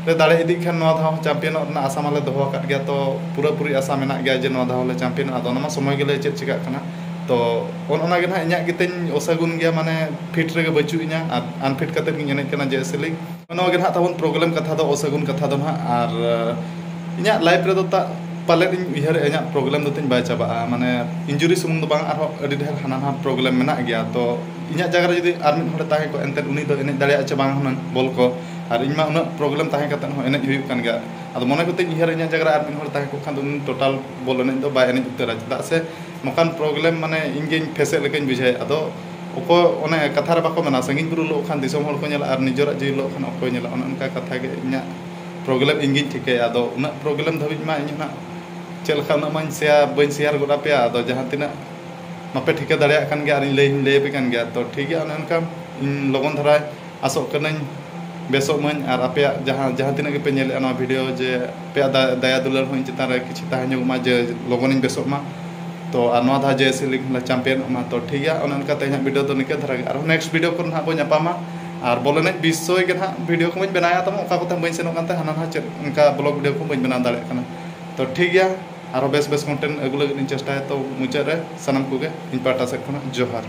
ᱞᱮ ᱫᱟᱲᱮ ᱤᱫᱤᱜ ᱠᱷᱟᱱ ᱱᱚᱣᱟ ᱫᱷᱟᱣ ᱦᱚᱸ ᱪᱟᱢᱯᱤᱭᱟᱱᱚᱜ ᱨᱮᱱᱟᱜ ᱟᱥᱟ ᱢᱟᱞᱮ ᱫᱚᱦᱚ ᱟᱠᱟᱫ ᱜᱮᱭᱟ᱾ ᱛᱚ ᱯᱩᱨᱟᱹᱯᱩᱨᱤ ᱟᱥᱟ ᱢᱮᱱᱟᱜ ᱜᱮᱭᱟ ᱡᱮ ᱱᱚᱣᱟ ᱫᱷᱟᱣ ᱞᱮ ᱪᱟᱢᱯᱤᱭᱟᱱᱚᱜᱼᱟ᱾ ᱟᱫᱚ ᱚᱱᱟ ᱢᱟ ᱥᱚᱢᱚᱭ ᱜᱮ ᱞᱟᱹᱭᱟ ᱪᱮᱫ ᱪᱤᱠᱟᱹᱜ ᱠᱟᱱᱟ᱾ ᱛᱚ ᱚᱱ ᱚᱱᱟ ᱜᱮ ᱱᱟᱦᱟᱜ ᱤᱧᱟᱹᱜ ᱜᱮᱛᱤᱧ ᱚᱥᱟᱹᱜᱩᱱ ᱜᱮᱭᱟ, ᱢᱟᱱᱮ ᱯᱷᱤᱴ ᱨᱮᱜᱮ ᱵᱟᱹᱪᱩᱜ ᱤᱧᱟ ᱟᱨ ᱟᱱᱯᱷᱤᱴ ᱠᱟᱛᱮᱫ ᱜᱤᱧ ᱮᱱᱮᱡ ᱠᱟᱱᱟ ᱡᱮ ᱥᱤᱞᱤ᱾ ᱱᱚᱣᱟ ᱜᱮ ᱱᱟᱦᱟᱜ ᱛᱟᱵᱚᱱ ᱯᱨᱚᱵᱞᱮᱢ ᱠᱟᱛᱷᱟ ᱫᱚ, ᱚᱥᱟᱹᱜᱩᱱ ᱠᱟᱛᱷᱟ ᱫᱚ ᱱᱟᱦᱟᱜ᱾ ᱟᱨ ᱤᱧᱟᱹᱜ ᱞᱟᱭᱤᱯᱷ ᱨᱮᱫᱚ ᱛᱟ ᱯᱟᱞᱮᱫ ᱤᱧ ᱩᱭᱦᱟᱹᱨᱮᱫᱼᱟ, ᱤᱧᱟᱹᱜ ᱯᱨᱚᱵᱞᱮᱢ ᱫᱚ ᱛᱤᱧ ᱵᱟᱭ ᱪᱟᱵᱟᱜᱼᱟ᱾ ᱢᱟᱱᱮ ᱤᱧᱡᱩᱨᱤ ᱥᱩᱢᱩᱝ ᱫᱚ ᱵᱟᱝ, ᱟᱨᱦᱚᱸ ᱟᱹᱰᱤ ᱰᱷᱮᱨ ᱦᱟᱱᱟ ᱱᱟᱣᱟ ᱯᱨᱚᱵᱞᱮᱢ ᱢᱮᱱᱟᱜ ᱜᱮᱭᱟ᱾ ᱛᱚ ᱤᱧᱟᱹᱜ ᱡᱟᱭᱜᱟ ᱨᱮ ᱡᱩᱫᱤ ᱟᱨ ᱢᱤᱫ ᱦᱚᱲᱮ ᱛᱟᱦᱮᱸ ᱠᱚᱜᱼᱟ, ᱮᱱᱛᱮᱫ ᱩᱱᱤ ᱫᱚ ᱮᱱᱮᱡ ᱫᱟᱲᱮᱭᱟᱜᱼᱟ ᱪᱮ ᱵᱟᱝ ᱦᱩᱱᱟᱹᱝ ᱵᱚᱞ ᱠᱚ, ᱟᱨ ᱤᱧ ᱢᱟ ᱩᱱᱟᱹᱜ ᱯᱨᱚᱵᱞᱮᱢ ᱛᱟᱦᱮᱸ ᱠᱟᱛᱮᱫ ᱦᱚᱸ ᱮᱱᱮᱡ ᱦᱩᱭᱩᱜ ᱠᱟᱱ ᱜᱮᱭᱟ᱾ ᱟᱫᱚ ᱢᱚᱱᱮ ᱠᱚᱛᱮᱧ ᱩᱭᱦᱟᱹᱨᱟ, ᱤᱧᱟᱹᱜ ᱡᱟᱭᱜᱟ ᱨᱮ ᱟᱨ ᱢᱤᱫ ᱦᱚᱲ ᱛᱟᱦᱮᱸ ᱠᱚᱜ ᱠᱷᱟᱱ ᱫᱚ ᱩᱱᱤ ᱴᱳᱴᱟᱞ ᱵᱚᱞ ᱮᱱᱮᱡ ᱫᱚ ᱵᱟᱭ ᱮᱱᱮᱡ ᱩᱛᱟᱹᱨᱟ, ᱪᱮᱫᱟᱜ ᱥᱮ ᱱᱚᱝᱠᱟᱱ ᱯᱨᱚᱵᱞᱮᱢ ᱢᱟᱱᱮ ᱤᱧ ᱜᱤᱧ ᱯᱷᱮᱥᱮᱫ ᱞᱮᱠᱟᱧ ᱵᱩᱡᱷᱟᱹᱣᱮᱫ᱾ ᱟᱫᱚ ᱚᱠᱚᱭ, ᱚᱱᱮ ᱠᱟᱛᱷᱟ ᱨᱮ ᱵᱟᱠᱚ ᱢᱮᱱᱟ, ᱥᱟᱺᱜᱤᱧ ᱵᱩᱨᱩ ᱞᱚᱜ ᱠᱷᱟᱱ ᱫᱤᱥᱚᱢ ᱦᱚᱲ ᱠᱚ ᱧᱮᱞᱟ ᱟᱨ ᱱᱤᱡᱮᱨᱟᱜ ᱡᱤᱣᱤ ᱞᱚᱜ ᱠᱷᱟᱱ ᱚᱠᱚᱭ ᱧᱮᱞᱟ, ᱚᱱᱮ ᱚᱱᱠᱟ ᱠᱟᱛᱷᱟ ᱜᱮ᱾ ᱤᱧᱟᱹᱜ ᱯᱨᱚᱵᱞᱮᱢ ᱤᱧ ᱜᱤᱧ ᱴᱷᱤᱠᱟᱹᱭᱟ᱾ ᱟᱫᱚ ᱩᱱᱟᱹᱜ ᱯᱨᱚᱵᱞᱮᱢ ᱫᱷᱟᱹᱵᱤᱡ ᱢᱟ ᱤᱧ ᱦᱚᱸ ᱱᱟᱜ ᱪᱮᱫ ᱞᱮᱠᱟ ᱩᱱᱟᱹᱜ ᱢᱟᱧ ᱥᱮᱭᱟ, ᱵᱟᱹᱧ ᱥᱮᱭᱟᱨ ᱜᱚᱫ ᱟᱯᱮᱭᱟ᱾ ᱟᱫᱚ ᱡᱟᱦᱟᱸ ᱛᱤᱱᱟᱹᱜ ᱢᱟᱯᱮ ᱴᱷᱤᱠᱟᱹ ᱫᱟᱲᱮᱭᱟᱜ ᱠᱟᱱ ᱜᱮᱭᱟ, ᱟᱨ ᱤᱧ ᱞᱟᱹᱭ ᱦᱚᱸᱧ ᱞᱟᱹᱭ ᱟᱯᱮ ᱠᱟᱱ ᱜᱮᱭᱟ᱾ ᱛᱚ ᱴᱷᱤᱠ ᱜᱮᱭᱟ, ᱚᱱᱮ ᱚᱱᱠᱟ ᱤᱧ ᱞᱚᱜᱚᱱ ᱫᱷᱟᱨᱟ ᱟᱥᱚᱜ ᱠᱟᱹᱱᱟᱹᱧ ᱵᱮᱥᱚᱜ ᱢᱟᱹᱧ, ᱟᱨ ᱟᱯᱮᱭᱟᱜ ᱡᱟᱦᱟᱸ, ᱡᱟᱦᱟᱸ ᱛᱤᱱᱟᱹᱜ ᱜᱮᱯᱮ ᱧᱮᱞᱮᱫᱼᱟ ᱱᱚᱣᱟ ᱵᱷᱤᱰᱤᱭᱳ, ᱡᱮ ᱟᱯᱮᱭᱟᱜ ᱫᱟ-, ᱫᱟᱭᱟ ᱫᱩᱞᱟᱹᱲ ᱦᱚᱸ ᱤᱧ ᱪᱮᱛᱟᱱ ᱨᱮ ᱠᱤᱪᱷᱩ ᱛᱟᱦᱮᱸ ᱧᱚᱜᱚᱜ ᱢᱟ, ᱡᱮ ᱞᱚᱜᱚᱱᱤᱧ ᱵᱮᱥᱚᱜ ᱢᱟ᱾ ᱛᱚ ᱟᱨ ᱱᱚᱣᱟ ᱫᱷᱟᱣ ᱡᱮ ᱥᱤᱞᱤᱝ ᱞᱮ ᱪᱟᱢᱯᱤᱭᱟᱱᱚᱜ ᱢᱟ᱾ ᱛᱚ ᱴᱷᱤᱠ ᱜᱮᱭᱟ, ᱚᱱᱮ ᱚᱱᱠᱟ ᱛᱮᱦᱮᱧᱟᱜ ᱵᱷᱤᱰᱤᱭᱳ ᱫᱚ ᱱᱤᱝᱠᱟᱹ ᱫᱷᱟᱨᱟ ᱜᱮ᱾ ᱟᱨᱦᱚᱸ ᱱᱮᱠᱥᱴ ᱵᱷᱤᱰᱤᱭᱳ ᱠᱚᱨᱮ ᱱᱟᱦᱟᱜ ᱵᱚᱱ ᱧᱟᱯᱟᱢᱟ᱾ ᱟᱨ ᱵᱚᱞ ᱮᱱᱮᱡ ᱵᱤᱥᱚᱭ ᱜᱮ ᱱᱟᱦᱟᱜ ᱵᱷᱤᱰᱤᱭᱳ ᱠᱚ ᱵᱟᱹᱧ ᱵᱮᱱᱟᱣᱟ, ᱛᱟᱵᱚᱱ ᱚᱠᱟ ᱠᱚᱛᱮ ᱵᱟᱹᱧ ᱥᱮᱱᱚᱜ ᱠᱟᱱ ᱛᱟᱦᱮᱸ, ᱦᱟᱱᱟ ᱱᱟᱦᱟᱜ ᱪᱮᱫ ᱚᱱᱠᱟ ᱵᱞᱚᱜ ᱵᱷᱤᱰᱤᱭᱳ ᱠᱚ ᱵᱟᱹᱧ ᱵᱮᱱᱟᱣ ᱫᱟᱲᱮᱭᱟᱜ ᱠᱟᱱᱟ᱾ ᱛᱚ ᱴᱷᱤᱠ ᱜᱮᱭᱟ, ᱟᱨᱦᱚᱸ ᱵᱮᱥ ᱵᱮᱥ ᱠᱚᱱᱴᱮᱱᱴ ᱟᱹᱜᱩ ᱞᱟᱹᱜᱤᱫ ᱤᱧ ᱪᱮᱥᱴᱟᱭᱟ᱾ ᱛᱚ ᱢᱩᱪᱟᱹᱫ ᱨᱮ ᱥᱟᱱᱟᱢ ᱠᱚᱜᱮ ᱤᱧ ᱯᱟᱦᱴᱟ ᱥᱮᱫ ᱠᱷᱚᱱᱟᱜ ᱡᱚᱦᱟᱨ᱾